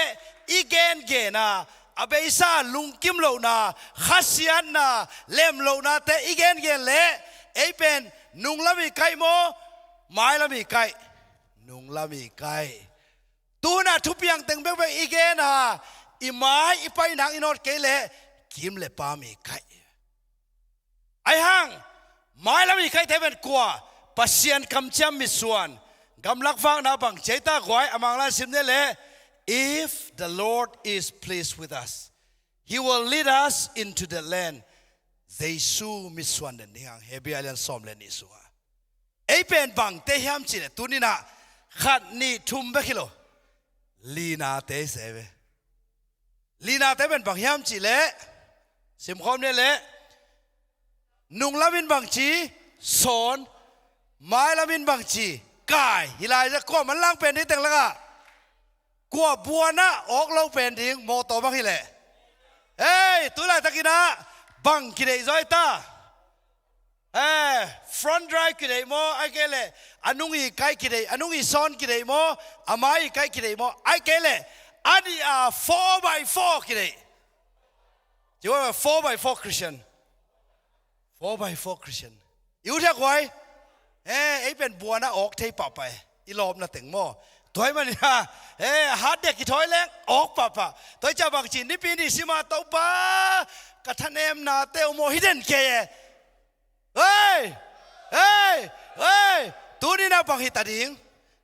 i gengen a, a beisa lungkim lohna, khasiatna, lemlohnate i gengen leh ei pen nunglam i kaih maw, mailam i kaih? Nunglam i kaih. Tu hun ah thupiang teng bekbek i gen a, i mai i pai nang i nawt kei leh kim le pam i kaih. Ahi hang mailam i kaihte pen kua? Pasian kamciam mitsuan. Gamlak vakna bang ci hiam? Guai, a Mangkang sim ni leh, "If the Lord is pleased with us, He will lead us into the land." Jesu mitsuan den ding hang, Hebrew a lian sawm le nih sungah. Ei pen bangte hiam cih leh tuni-in ah khat, nih, thum bek hi lo, linate i sa ve. Linate pen bang hiam cih leh, simkhawm ni leh, nunglam in bangci? Sawn. Mailam in bangci? Kai. Hi lai zia kua manlang pen ding teng lakah, kua buan ah awk lo pen ding? Mawtaw bang hi leh. Hei, tu laitakin ah bang kideih zaw i ta? Eh, front drive kideih maw, ahih kei leh a nung i kaih kideih, a nung i sawn kideih maw, a mai i kaih kideih maw, ahih kei leh a nih a four by four kideih? Ci maw, four by four Christian. Four by four Christian. I ut hia guai? Eh, ei pen buan ah awk thei pahpah e, i lawpna teng maw. Tua ahih manin ah, eh, hat dek kithawi leng awk pahpah. Tua hi ciang bangci, Nipi ni sim a, Topa, ka thanemnate uh maw hi den kei e. Hei! Hei! Hei! Tuni-in ah bang hi ta ding?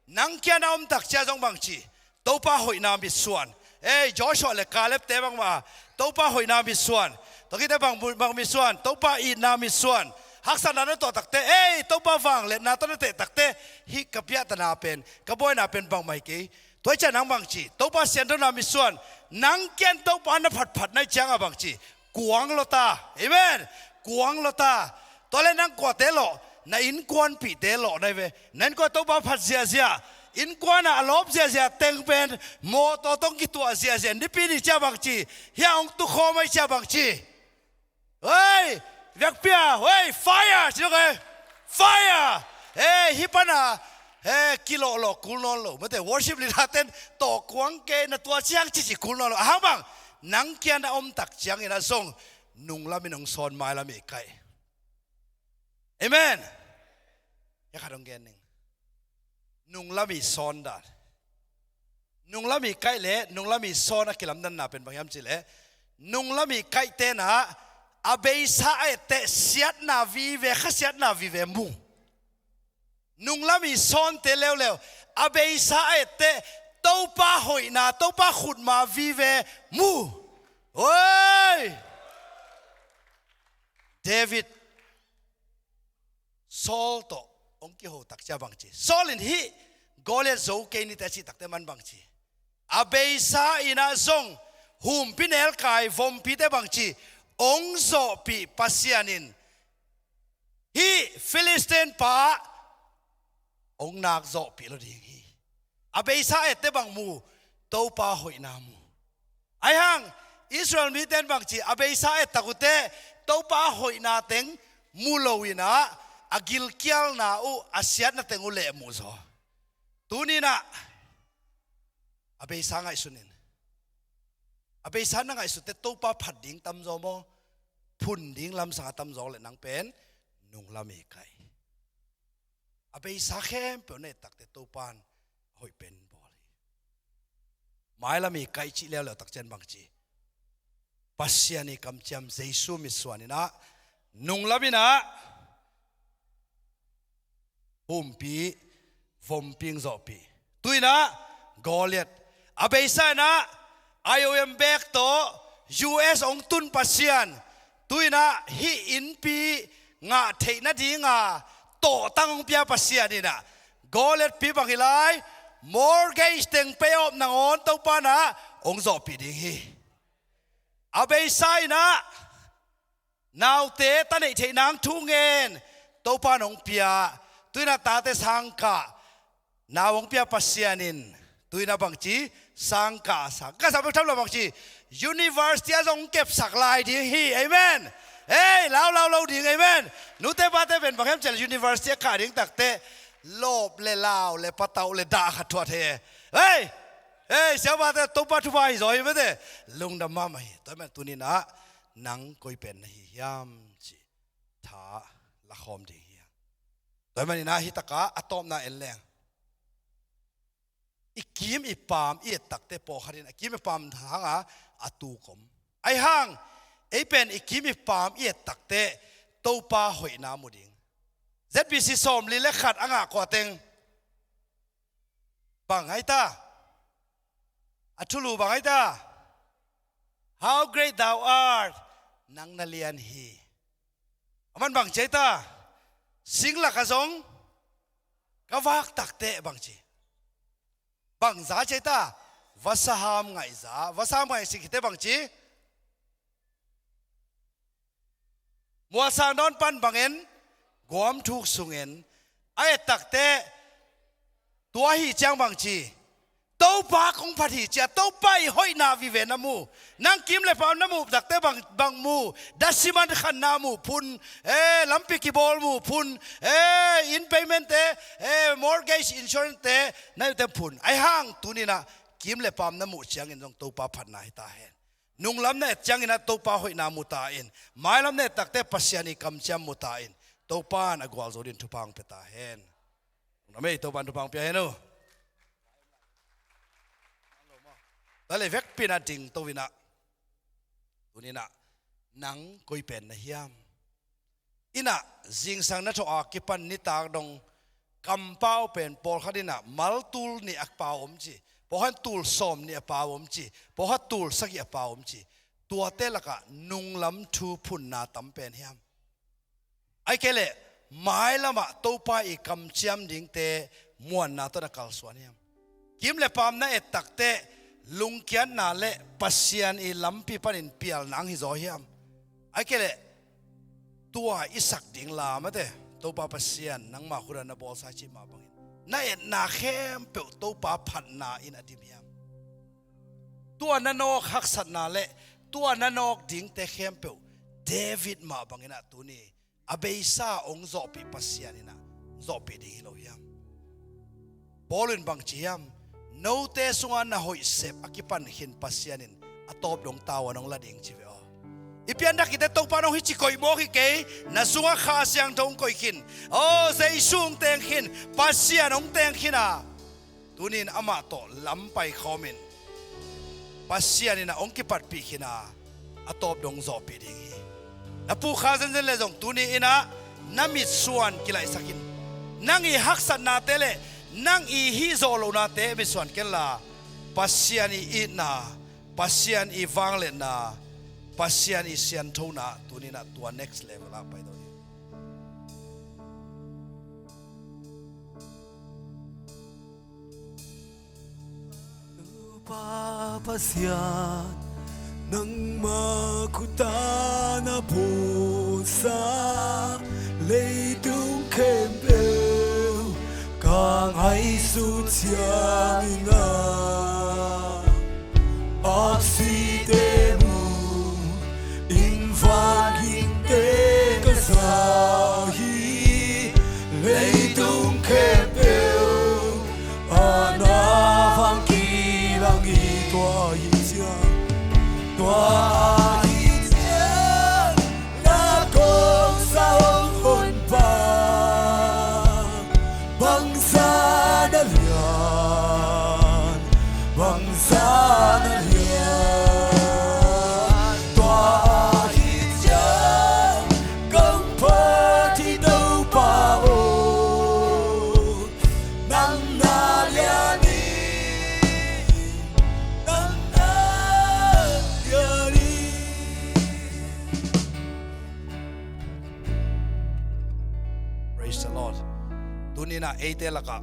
Nang kiang a om tak ciang zong bangci? Topa hoihna mitsuan. Ei, Joshua le Kaleb-te bangmah, Topa hoihna mitsuan. Tua khit teh bang, bang mitsuan? Topa itna mitsuan. Haksatna na tuah tak teh, ei, Topa vangliatna tawh na teh tak teh, hih ka piahtana pen, ka buaina pen bangmah hi kei. Tua hi ciang nang bangci? Topa sianthona mitsuan. Nang kiang Topa na phatphat na hih ciangah bangci? Kuang lawh ta. Amen. Kuang lawh ta. Tua leh nang kuate lawh? Na innkuanpihte lawh na hi ve. Na innkuan Topa phat ziahziah, innkuan ah a lawp ziahziah teng pen mawtaw tawh kituah ziahziah. Nipi ni ciang bangci? Hih a hong tukhawm ahih ciang bangci? Hei, vekpi a, hei, fire ci lo e. Fire. Hei, hih pan a, hei, kilawhlawh kul nawn lo. Mate, worship leader-ten tawh kuang kei, na tua ciang cici kul nawn lo. A hang bang? Nang kiang a om tak ciangin ah zong nunglam in hong sawn, mailam i kaih. Amen. Hih khat hong gen ning. Nunglam i sawn dan. Nunglam i kaih le nunglam i sawn a kilamdanna pen bang hiam cih leh, nunglam i kaihte in ah a beisa a et teh siatna vive, khasiatna vive mu. Nunglam i sawnte leuleu a beisa a et teh Topa hoihna, Topa khutma vive mu. Oi! David Saul tawh hong kiho tak ciang bangci? Saul in hih Goliath zo kei ni teh a cih tak teh aman bangci? A beisa in ah zong humpinelkai, vompite bangci? Hong zawhpih Pasian in hih Philistine pa hong nak zawhpih lo ding hi. A beisa a et teh bang mu? Topa hoihna mu. Ahi hang Israel mite in bangci? A beisa a et tak uh teh Topa hoihna teng mu lo in ah a gilkialna uh, a siatna teng uh leh mu zaw. Tuni-in ah a beisa ngaihsun in. A beisa na ngaihsut teh Topa phat ding tamzaw maw, phun ding lamsang a tamzaw leh nang pen nunglam i kaih. A beisa khempeuh na et tak teh Topa in a hoih pen bawl hi. Mailam i kaih cih leuleu tak ciang bangci? Pasian i kamciam Jesu mitsuan in ah, nunglam in ah humpi, vomping zawhpih. Tu-in ah Goliath. A beisa in ah I O M bek tawh U S hong tun Pasian, Tu-in ah hih innpi ngah theih nadinga tawhtang hong pia Pasian in ah, Goliath pi bang hi lai, mortgage teng pay off nangawn Topa in ah hong zawhpih ding hi. A beisa in ah naute ta neih theih nang thu ngen Topa in hong pia. Tu-in ah tate sangkah nau hong pia Pasian in, tu-in ah bangci, sangkah, sangkah sa bek tham lo bangci, university ah zong kepsak lai ding hi. Amen. Hei, lau lau lo ding. Amen. Nute pate pen bang hiam cih leh university ah kah ding takteh lawp le lau le patauh le dah khat thuah thei e. Hei, hei, siamate, Topa thupha hi zaw hi mate. Lungdam mahmah hi. Tua ahih manin tuni-in ah nang koi pen na hi hiam cih tha lakhawm ding hi hang. Tua ahih manin ah hih takah a tawpna en leng, i kim i pam i et takteh pawlkhat in a kim i pam hanga a tuk om. Ahih hang ei pen i kim i pam i et takteh Topa hoihna mu ding. Z B C sawmli le khat a ngah kua teng bang ai ta? A thulu bang ai ta? How great thou art. Nang na lian hi. A man bang ci ai ta? Sing lakah zong ka vak takteh bang ci? Bang za ci ai ta? Vasaham ngaih za. Vasaham ngaih sik hiteh bang ci? Mualsang dawn pan bang en, guam thuk sung en. A et takteh tua hi ciang bang ci? Topa kong phat hi ci a, Topa i hoihna vive na mu. Nang kim le pam na muh takteh bang, bang mu? Dasiman khan na muh phun, eh, lampi kibawl muh phun, eh, inn payment te, eh, mortgage insurance te na ute phun. Ahih hang tuni-in ah kim le pam na muh ciangin zong Topa phatna hi ta hen. Nunglam na et ciangin ah Topa hoihna mu ta in, mailam na et takteh Pasian i kamciam mu ta in, Topa in a gualzo dingin thupha hong pia ta hen. Nunglam ei, Topa in thupha hong pia hen uh. Tua leh vekpi-in ah dingto-in ah, tuni-in ah nang koi pen na hiam? Inn ah zingsang na thawh a kipan nitak dong kampau pen pawlkhat in ah mal tul nih a pau om ci, pawlkhat tul sawm nih a pau om ci, pawlkhat tul sagih a pau om ci. Tuate lakah nunglam thu phunna tam pen hiam? Ahih kei leh mailamah Topa i kamciam dingte muanna tawh na kalsuan hiam? Kim le pam na et takteh lungkiatna le Pasian i lampi panin pialna hong hi zaw hiam? Ahih kei leh tua i sak ding la mate, Topa Pasian nangma khut ah na bawlsa cih mah bangin na etna khempeuh Topa phatna in a dim hiam? Tua na nawk haksatna le tua na nawk dingte khempeuh David mah bangin ah tuni a beisa hong zawhpih Pasian in ah zawhpih ding hi lo hiam? Paul in bang ci hiam? Note sungah na hoih sep a kipan khin Pasian in a tawp dong tavuan hong la ding ci ve aw. I pianthak khit teh Topa in hong hi ci koih mawk hi kei, na sungah Kha Siangtho hong koih khin. Aw, Jesu hong teng khin, Pasian hong teng khin a, tuni-in amah tawh lam paikhawm in Pasian in ah hong kipatpih khin a, a tawp dong zawhpih ding hi. Na pukha zenzen leh zong tuni-in ah na mitsuan kilaihsak in. Nang i haksatnate le nang i hih zawh lohnate mitsuan kenla, Pasian i itna, Pasian i vangliatna, Pasian i sianthona, tuni-in ah tua next level ah pai ding hi. Topa Pasian, nangma khut ah na puaksa leitung khempeuh ka ngaihsut ciangin ah, aksite mu in, vanghingte ka za hi. Leitung khempeuh ah na vang kilang hi. Tua hi ciang, tua hi ciang, na kong sa hong honpa, bangzah na lian, bangzah na lian. Tua hi ciang kong phat hi Topa aw, nang na lian hi, nang na lian hi. Eite lakah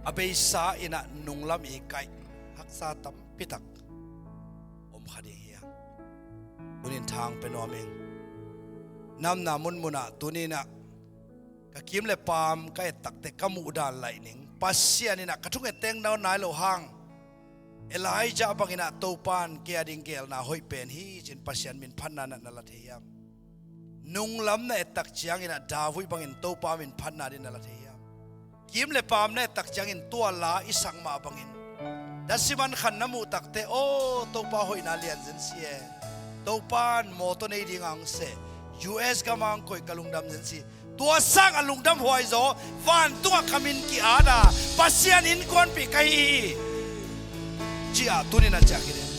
a beisa in ah nunglam i kaih haksa tampitak om kha ding hi hang. Tunin thang pe nuam ing. Namna munmunah tuninah ka kim le paam ka et takte ka muh dan laih ning, Pasian in ah ka thunget teng na nai lo hang, Elijah bangin ah Topan kei a ding geelna hoih pen hi cin Pasian min phatna na na la thei hiam? Nunglam na et tak ciangin ah David bangin Topa min phatna ding na la thei hiam? Kim le paam na et tak ciangin tua la i sak mah bangin, dasiman khan na muh takte, aw, Topa hoihna lian zen si e. Topan mawtaw nei ding ang seh, U S gam ang koih ka lungdam zen si. Tua sang a lungdam huai zaw, vantungah ka min ki-at a, Pasian innkuanpih ka hi hi, ci-ah tunin a ciah khin in.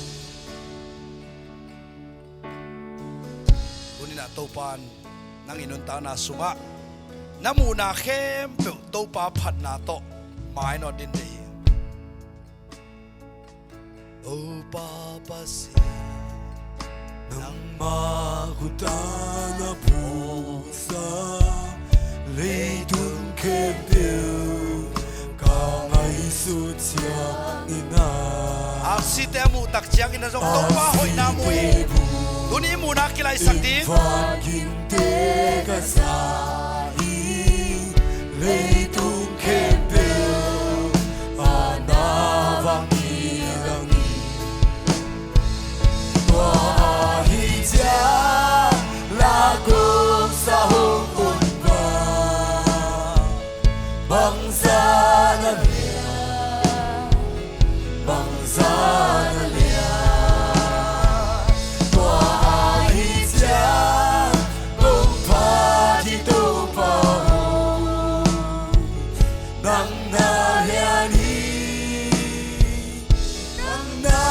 Tunin ah Topan nang i nuntakna sungah na muhna khempeuh Topa phatna tawh mainawt ding deih hi. Topa Pasian, nangmah khut a na puksa leitung khempeuh ka ngaihsut ciangin ah, aksite a muh tak ciangin ah zong Topa hoihna mu hi. Tuni muhna kilaihsak ding. Te ka sa hi, leitung khempeuh a na vang hi lang hi. Tua ahi ciang la kong sa hong hun pa, bangzah na lian, bangzah na lian. Tua ahi ciang kong phat hi Topa aw, nang na lian hi, nang na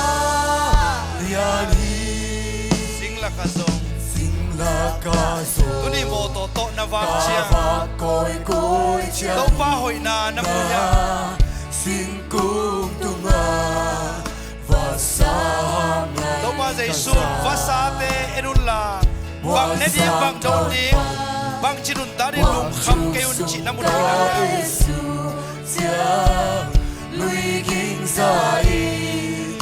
lian hi. Sing lakah zong, sing lakah zong, tuni mawtaw tawh na vak ciang, ka vak kawikawi ciang, Topa hoihna na mu hiam? Singkung tungah vasa hang ngai, Topa Jesu, ka sa vasate en unla, bang ne ding, bang dawng ding, bang ci nuntak ding lungkham kei un cih na mu ding. Jesu ciang lui ging za in,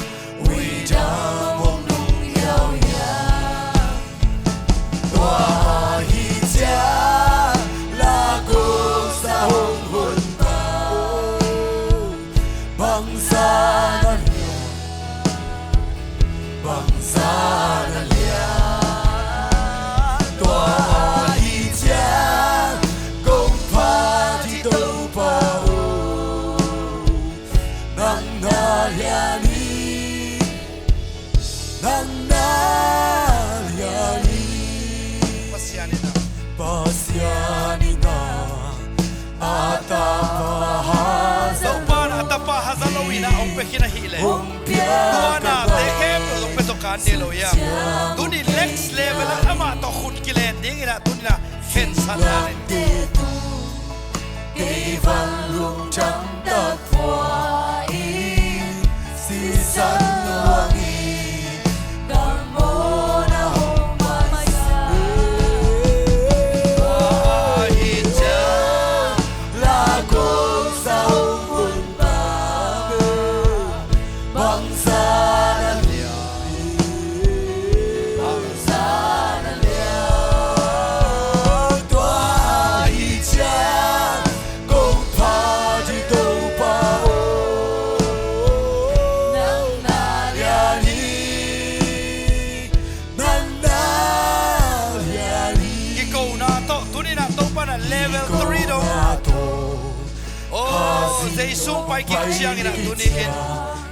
uidam hong nung hiauhiau. Tua ahi ciang la kong sa hong hun pa, bangzah na lian, bangzah na lian. Tua ahi ciang kong phat hi Topa aw, nang na lian hi, nang na lian hi. Pasian in ah, Pasian in ah a tapa haza, Topa in a tapa haza lo in ah hong pia khin ahih leh, hong pia, tua nate khempeuh hong pia zaw kan ding lo hiam? Tuni next level ah amah tawh khut kilen dingin ah tuni in ah khensatna nei. Kei van lungtang tak pua in, sisan luang in, ka mawhna hong maisak. Tua ahi ciang la kong sa hong hun pa, bangzah na lian, bangzah na lian. Tua ahi ciang kong phat hi Topa aw, nang na lian hi, nang na lian hi. Kikona tawh tuni in ah Topa in ah level three dong. Aw, Jesu pai kik ciangin ah tuni in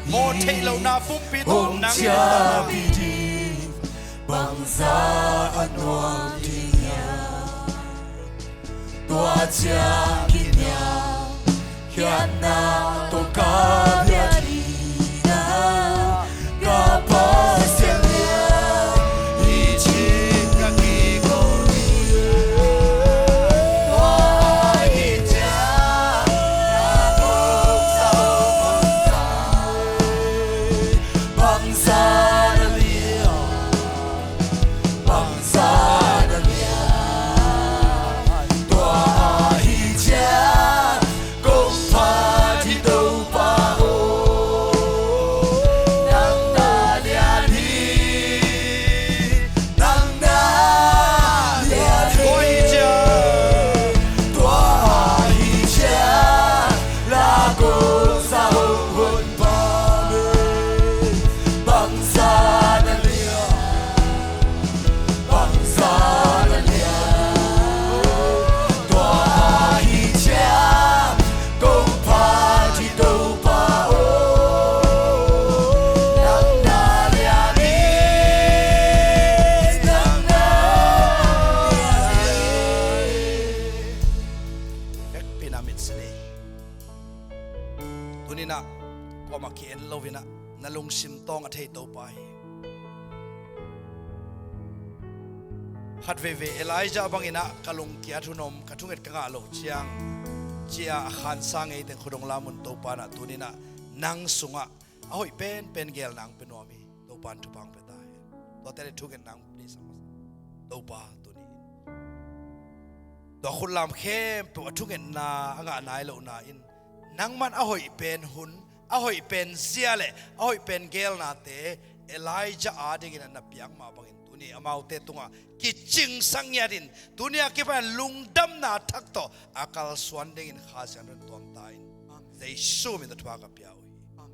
mawh theih lohna pumpi tawh nang in ah, bangzah a nuam ding hiam? Tua ciang kiniam khiatna tawh ka biak ding a, ka Pasian lian hi cin ka kiko hi. Tua ahi ciang la kong sa hong hun pa, bangzah na lian, bangzah na lian. Tua Tuni-in ah kuamah ki-en lo-in ah na lungsim tawng a thei Topa hi. Khat veivei Elijah bangin ah ka lungkiat hun om, ka thunget ka ngah loh ciang cia a khansa ngeiteng khut hong lam un. Topa in ah tuni-in ah nang sungah a hoih penpen geelna hong pia nuam hi. Topa in thupha hong pia ta hen. Tuate le thungetna hong neihsak masa Topa tuni-in. Tua khut lam khempeuh a thungetna a ngah nai lohna in nangman a hoih pen hun, a hoih pen zia le a hoih pen geelnate Elijah adingin ah na piak mah bangin tuni amaute tungah kicingsak ngiatin, tuni a kipan lungdamna thak tawh a kalsuan dingin Kha Siangtho in tuam ta in. Jesu min tawh thupha ka pia uh hi.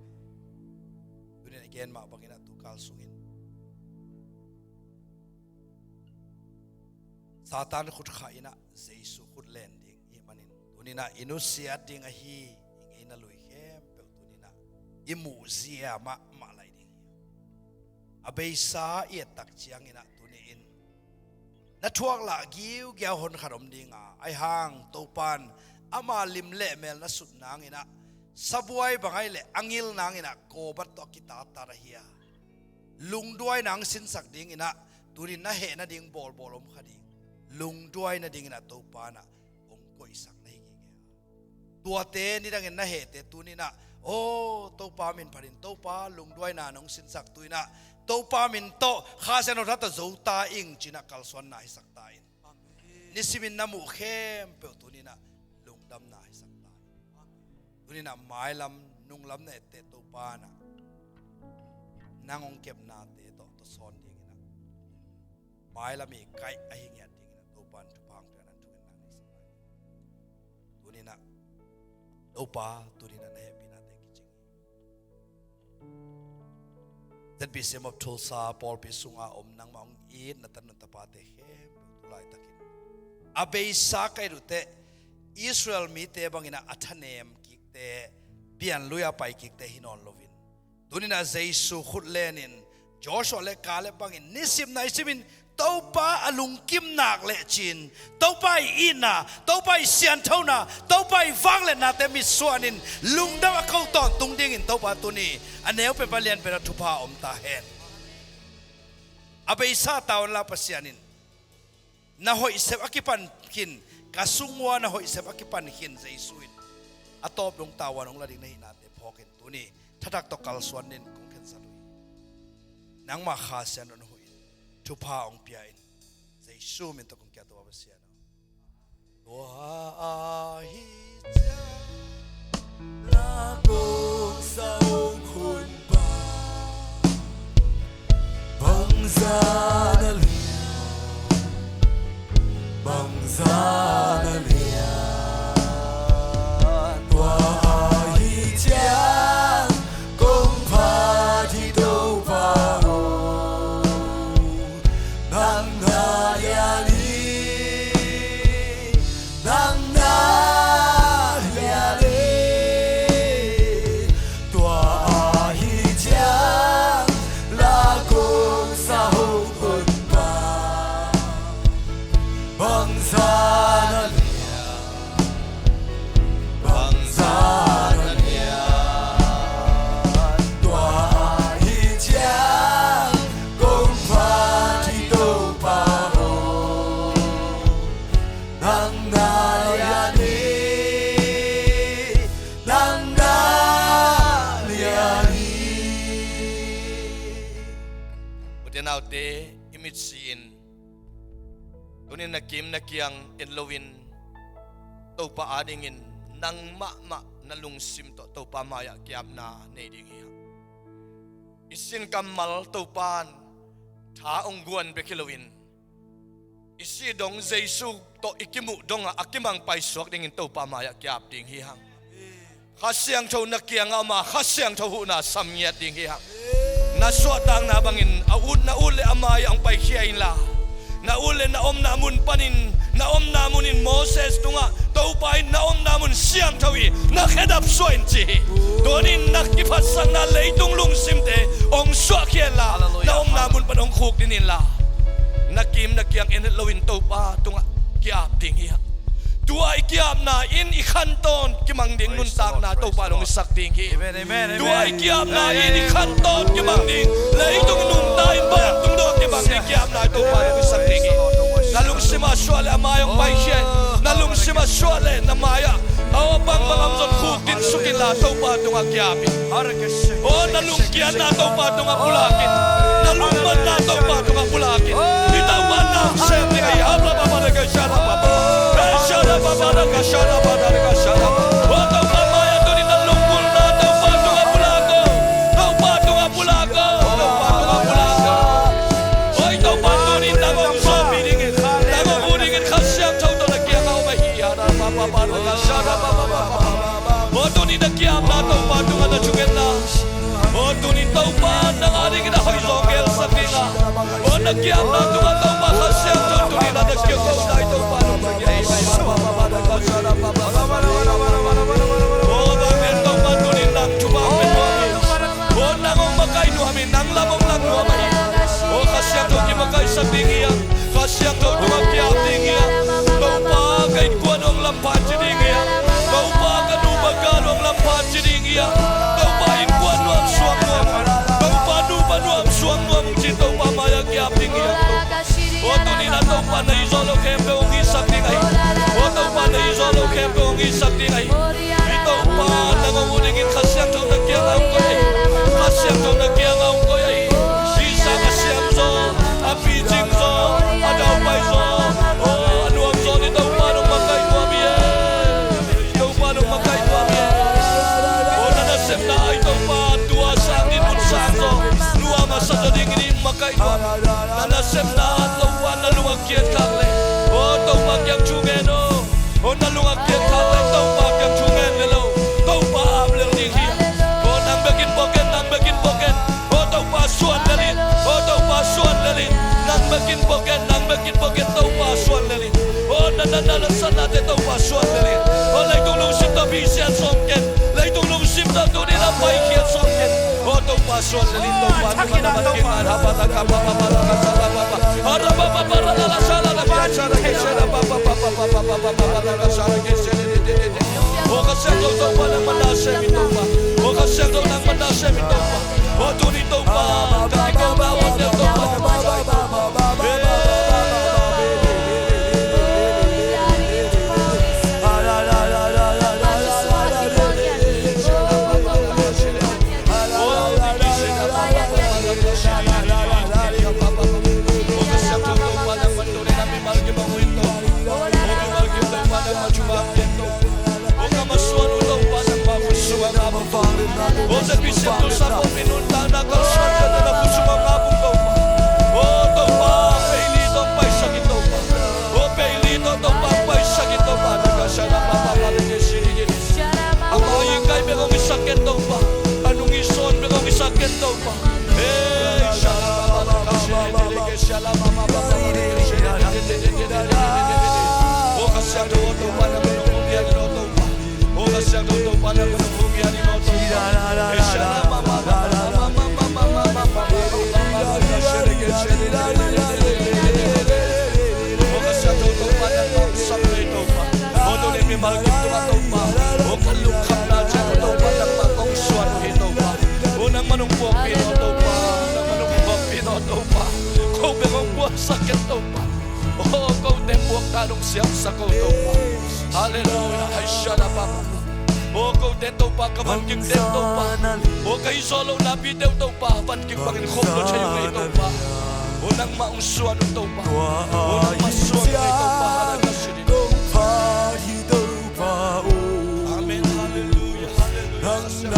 Tuni-in a gen mah bangin ah tu kal sungin Satan khut khah in ah Jesu khut len ding i hih manin, tuni-in ah i nusiat ding ahi i ngeina lui khempeuh tuni-in ah i muhzia mahmah lai ding hi. A beisa i et tak ciangin ah tuni-in na thuak lah giugiau hon khat om ding a, ahih hang Topa in ama lim le mel na sut nangin ah sabuai bang ahih leh a ngil nangin ah kawbat tawh a kitatat ahi a, lungduaina hong sinsak dingin ah tuni-in na heh nading bawlbawl om kha ding. Lungduai nadingin ah Topa in ah hong koihsak na hi gige a, tuate nidangin na hehte tuni-in ah, aw Topa min phatin, Topa lungduaina nong sinsak tu-in ah Topa min tawh Kha Siangtho tawh zo ta ing ci-in ah kalsuanna hisak ta in. Nisimin na muh khempeuh tuni-in ah lungdamna hisak ta in. Tuni-in ah mailam nunglam na etteh Topa in ah nang hong kepnate tawh tawsawn dingin ah mailam i kaih ahi ngiat dingin ah Topa in thupha hong pia in, thungetna neihsak ta in. Tuni-in ah Topa, tuni-in ah na hehpihnate kicing hi. Z B C M of Tulsa pawlpi sunga om nangmah hong it na tanu tapate khempeuh tu laitakin a beisa ka it uh teh Israel mite bangin ah a thanem kikte, pianlui-a pai kikte hi nawn loin, tuni-in ah Jesu khut lenin Joshua le Caleb bangin nisim naisimin Topa a lungkim nak lecin, Topa i itna, Topa i sianthona, Topa i vangliatnate mitsuanin lungdam a ko tawntung dingin Topa tuni a neu penpa lian pen a thupha om ta hen. A beisa tavuan la Pasian in na hoih sep a kipan khin, ka sung ua na hoih sep a kipan khin Jesu in a tawp dong tavuan hong la ding na hihnate phawkin tuni thatak tawh kalsuan dingin kong khensat uh hi. Nangmah Kha Siangtho in huih in, thupha hong pia in. Jesu min tawh kong kiat uh a Pasian aw. Tua ahi ciang la kong sa hong hun pa, bangzah na lian, bangzah na lian. Tua ahi ciang kong phat hi Topa aw, nang na lian hi, nang na lian hi. Tua ahi ciang la kong sa hong hun pa, bangzah na lian, bangzah na lian. Tua ahi ciang kong phat hi Topa aw, nang na lian hi, nang na lian hi. Ute naute, i mitsi in tuni na kim na kiang en loin Topa adingin nang mahmah na lungsim tawh Topa mai-ah kiapna nei ding hi hang. I sin kammal Topa in tha hong guan bek hi loin i si dong Jesu tawh i kimuh dongah a kimang paisuak dingin Topa mai-ah kiap ding hi hang. Kha Siangtho na kiangah om a, Kha Siangtho huhna sam ngiat ding hi hang. Na suahtakna bangin a ut, na ut le a mai-ah hong paikhia inla, na ut le na omna mun panin, na omna munin Moses tungah Topa in na omna mun siangtho hi, na khedap suah in ci hi. Tunin na kiphatsakna leitung lungsimte hong suahkhia inla, Halleluiah, na omna mun pan hong khukdin inla, na kim na kiang en het loin Topa tungah ki-ap ding hi hang. Tua i ki-apna in i khantawn kimang ding nuntakna Topa in hong hisak ding hi. Amen, amen, amen. Tua i ki-apna in i khantawn kimang ding, leitung nungta in vantung dong kimang ding ki-apna Topa in hong hisak ding hi. Na lungsim ah suah leh a mai ah hong paikhia in. Na lungsim ah suah leh na mai ah a aw bangbang om zong khukdin suk inla Topa tungah ki-ap in. Aw na lungkiatna Topa tungah pulak in. Na lungmonna Topa tungah pulak in. I Topa na hong sem ding ahi. Hap la papa le ka sha la papa. Ka sha la papa le ka sha la papa le ka sha la papa. Aw Topa mai ah tuni na lungmonna Topa tungah pulak in. Topa tungah pulak in. Topa tungah pulak in. Oi Topa tuni nang hong sawpih dingin, nang hong ut dingin Kha Siangtho tawh na kiangah om ahi. Hap la papa le ka sha la papa. Aw tuni na ki-apna Topa tungah na thungetna. Aw tuni Topa nang a dingin a hoih zaw gelsak ding a. Aw na ki-apna tungah Topa Kha Siangtho tuni na na kiang ko dai Topa nang. Aw bang lian Topa tuni nang thupha hong pia nuam in. Aw nang hong makaih nuam in, nang lam hong lang nuam ahi. Aw Kha Siangtho kimakaihsak ding hi a. Kha Siangtho tungah ki-ap ding hi a. Topa ka innkuan hong lampha ci ding hi a. Topa ka nupa gal hong lampha ci ding hi a. Topa innkuan nuam suang nuam, Topa nupa nuam suang nuam ci Topa mai ah ki-ap ding hi a. Aw tuni na Topa na i zawh loh khempeuh hong hisak ding ahi. Aw Topa na i zawh loh khempeuh hong hisak ding ahi. I Topa nang hong ut dingin Kha Siangtho na kiangah hong koih ahi. Kha Siangtho na kiangah hong koih ahi. Hih sang a siam zaw, a picing zaw, a daupai zaw, aw a nuam zaw ni Topa nong makaih nuam hi e. Topa nong makaih nuam hi e. Aw na nasepna ahi Topa tua sang ni mun sang zaw, nuam a sa zaw dingin i makaih nuam. Na nasepna at lo a na lung a kiat khak leh, aw Topa kiang thu ngen aw. Aw na lung a kiat khak leh Topa kiang thu ngen lel lo, Topa ap lel ding hi a. Aw nang bek in buak in, nang bek in buak in. Aw Topa suan lel in, aw Topa suan lel in. Nang bek in buak in, nang bek in buak in, Topa suan lel in. Aw na na na na sanate Topa suan lel in. Aw leitung lungsim tawh phisiat sawm ken, leitung lungsim tawh tuni na paikhiat sawm ken. Aw Topa suan lel in, Topa tungah na man kik in. Hapa taka papa para ka sala papa. Hara papa para la la sala la pia sala ke sala papa papa papa papa papa taka sala ke sala de de de de. Aw Kha Siangtho Topa nang man na sem in Topa. Aw Kha Siangtho nang man na sem in Topa. Aw tuni Topa ka kiko ba aw te Topa nang man na sem. Ama ing kai bek hong hisak ken Topa, a nung i sawn bek hong hisak ken Topa. Hey, shalom, shalom, shalom. Aw Kha Siangtho aw Topa nang nong hong hian in aw Topa. Aw Kha Siangtho Topa nang nong hong hian in aw Topa. Hey, shalom, shalom. Aw Kha Siangtho Topa nangmah hong sam hi Topa. Aw tuni mimal kim tungah Topa, aw ka lungkhamna ciang Topa nangmah kong suan uh hi Topa. Aw nangmah nong puakpih nawn Topa, nangmah nong puakpih nawn Topa. Ko bek hong puaksak ken Topa. Aw kote puakna nong siamsak ko Topa. Halleluia. Aishada papa. Aw kote Topa ka van kim den Topa. Aw ka i zawh loh napi deuh Topa van kim bangin khop lo thei uh hi Topa. Aw nangmah hong suan uh Topa. Aw nangmah suan uh hi Topa. Halleluia. Amen. Halleluia. Halleluia.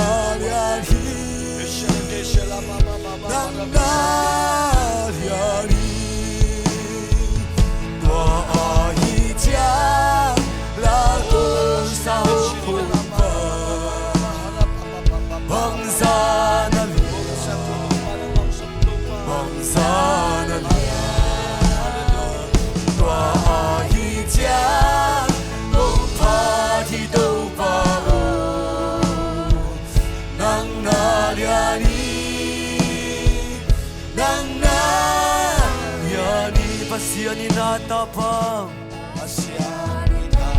Pasian in a taphang. Pasian in a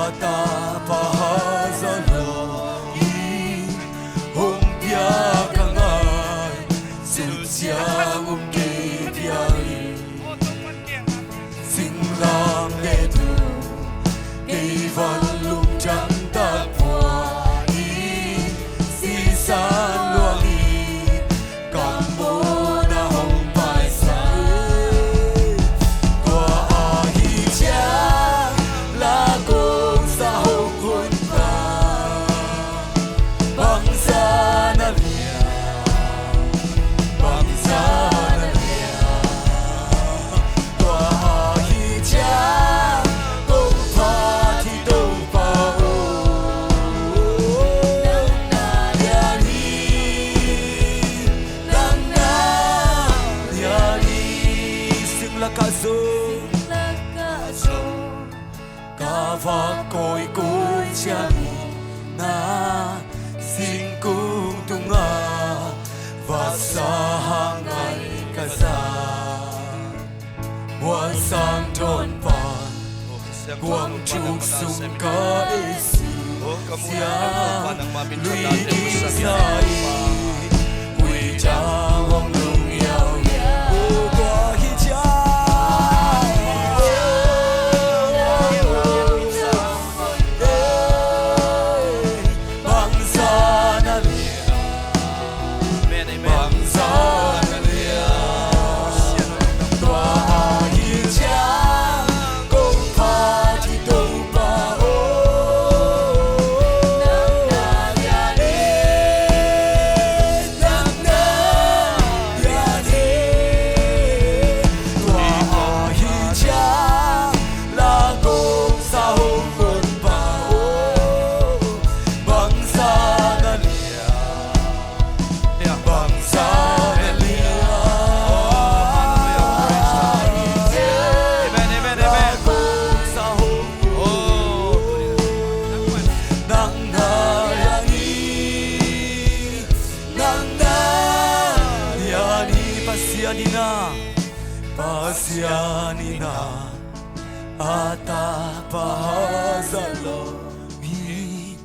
Tapa haza lawh in hong piak a ngai, sut ciang um kei phial in. Singlamteh tung kei van lungdam tak pua in, sisan luang in, kam muhna hong paisa. Tua ahi ciang la kong sa hong hun pa, bangzah na lian, bangzah na lian. Tua ahi ciang kong phat hi Topa aw, nang na lian hi, nang na lian hi. Sing lakah zong, sing lakah zong, ka vak kawikawi ciangin na singkung tungah vasa hang ngai ka za. Muan sang dawn pan kuang thuk sung ka ei su, siang lui ding sa i, ui tang hong lung yau yau. Tua hi ciang, bangzah na lian, bangzah na lian. Tua ahi ciang kong phat hi Topa aw, nang na lian hi, nang na lian hi. Tua ahi ciang la kong sa hong hun pa aw, bangzah na lian, bangzah na lian. Amen, amen, amen. La kong sa hong hun, nang na lian hi, nang na lian hi. Pasian in ah, Pasian in ah, a tapa haza lawh in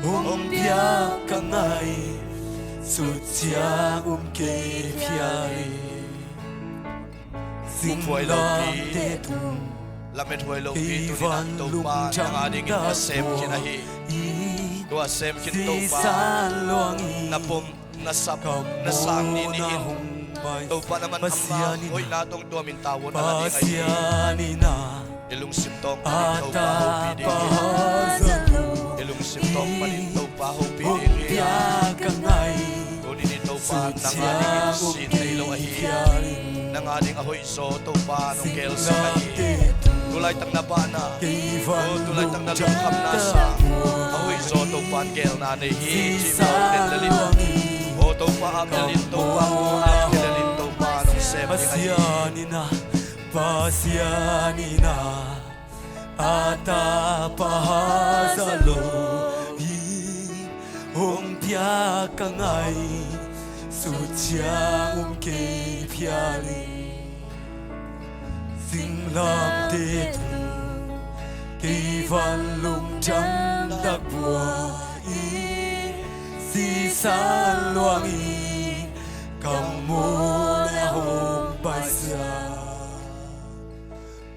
hong piak a ngai, sut ciang um kei phial in. Singlamteh tung, lamet huai lopi, tuni in ah Topa nang a dingin a sem khin ahi. Tua sem khin Topa, na pom na sap, na sang ni ni in Topa na manpha hoihna tawh tuamin tavuan a la ding ahi. I lungsim tawh panin Topa hopih ding hi. I lungsim tawh panin Topa hopih ding hi. Tuni ni Topa nang a dingin sin nei lo ahi. Nang a ding a hoih zaw Topa nong gelsak ahi. Tulaitak na bahna, o tulaitak na lungkhamna sa a hoih zaw Topa in gelna nei hi cih mawk den lel in. O Topa ap lel in, Topa mu ap lel in, Topa nong sem ding ahi. Pasian in ah, Pasian in ah, a tapa haza lawh in hong piak a ngai, sut ciang um kei phial in. Singlamteh tung kei van lungdam tak pua in, sisan luang in, kam muhna hong paisa.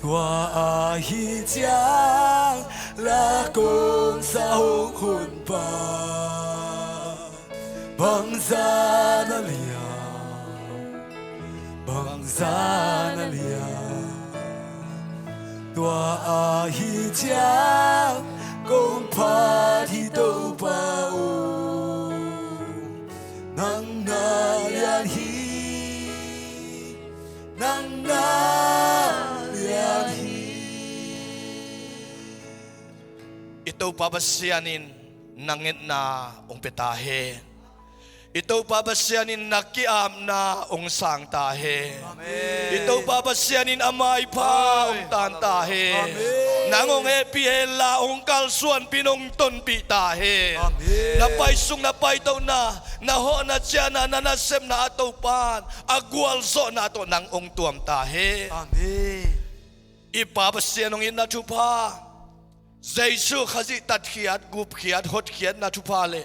Tua ahi ciang la kong sa hong hun pa, bangzah na lian, bangzah na lian. Tua ahi ciang kong phat hi Topa aw, nang na lian hi, nang na lian hi. I Topa Pasian in na ngetna hong pia ta hen. I Topa Pasian in na ki-apna hong sang ta hen. Amen. I Topa Pasian in a maipha hong tan ta hen. Amen. Nang hong hehpih hen la, hong kalsuanpih in hong tonpih ta hen. Amen. Na paisuk, na paitohna, na hawhna ciahna, na nasepna ah Topa in a gualzawhna tawh nang hong tuam ta hen. Amen. I Pa Pasian hong itna thupha, Jesu Khazih tatkhiat, gupkhiat, hotkhiatna thupha le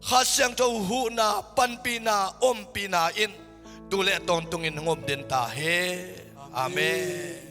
Kha Siangtho huhna, panpihna, ompihna in tu le tawntungin hong om den ta hen. Amen.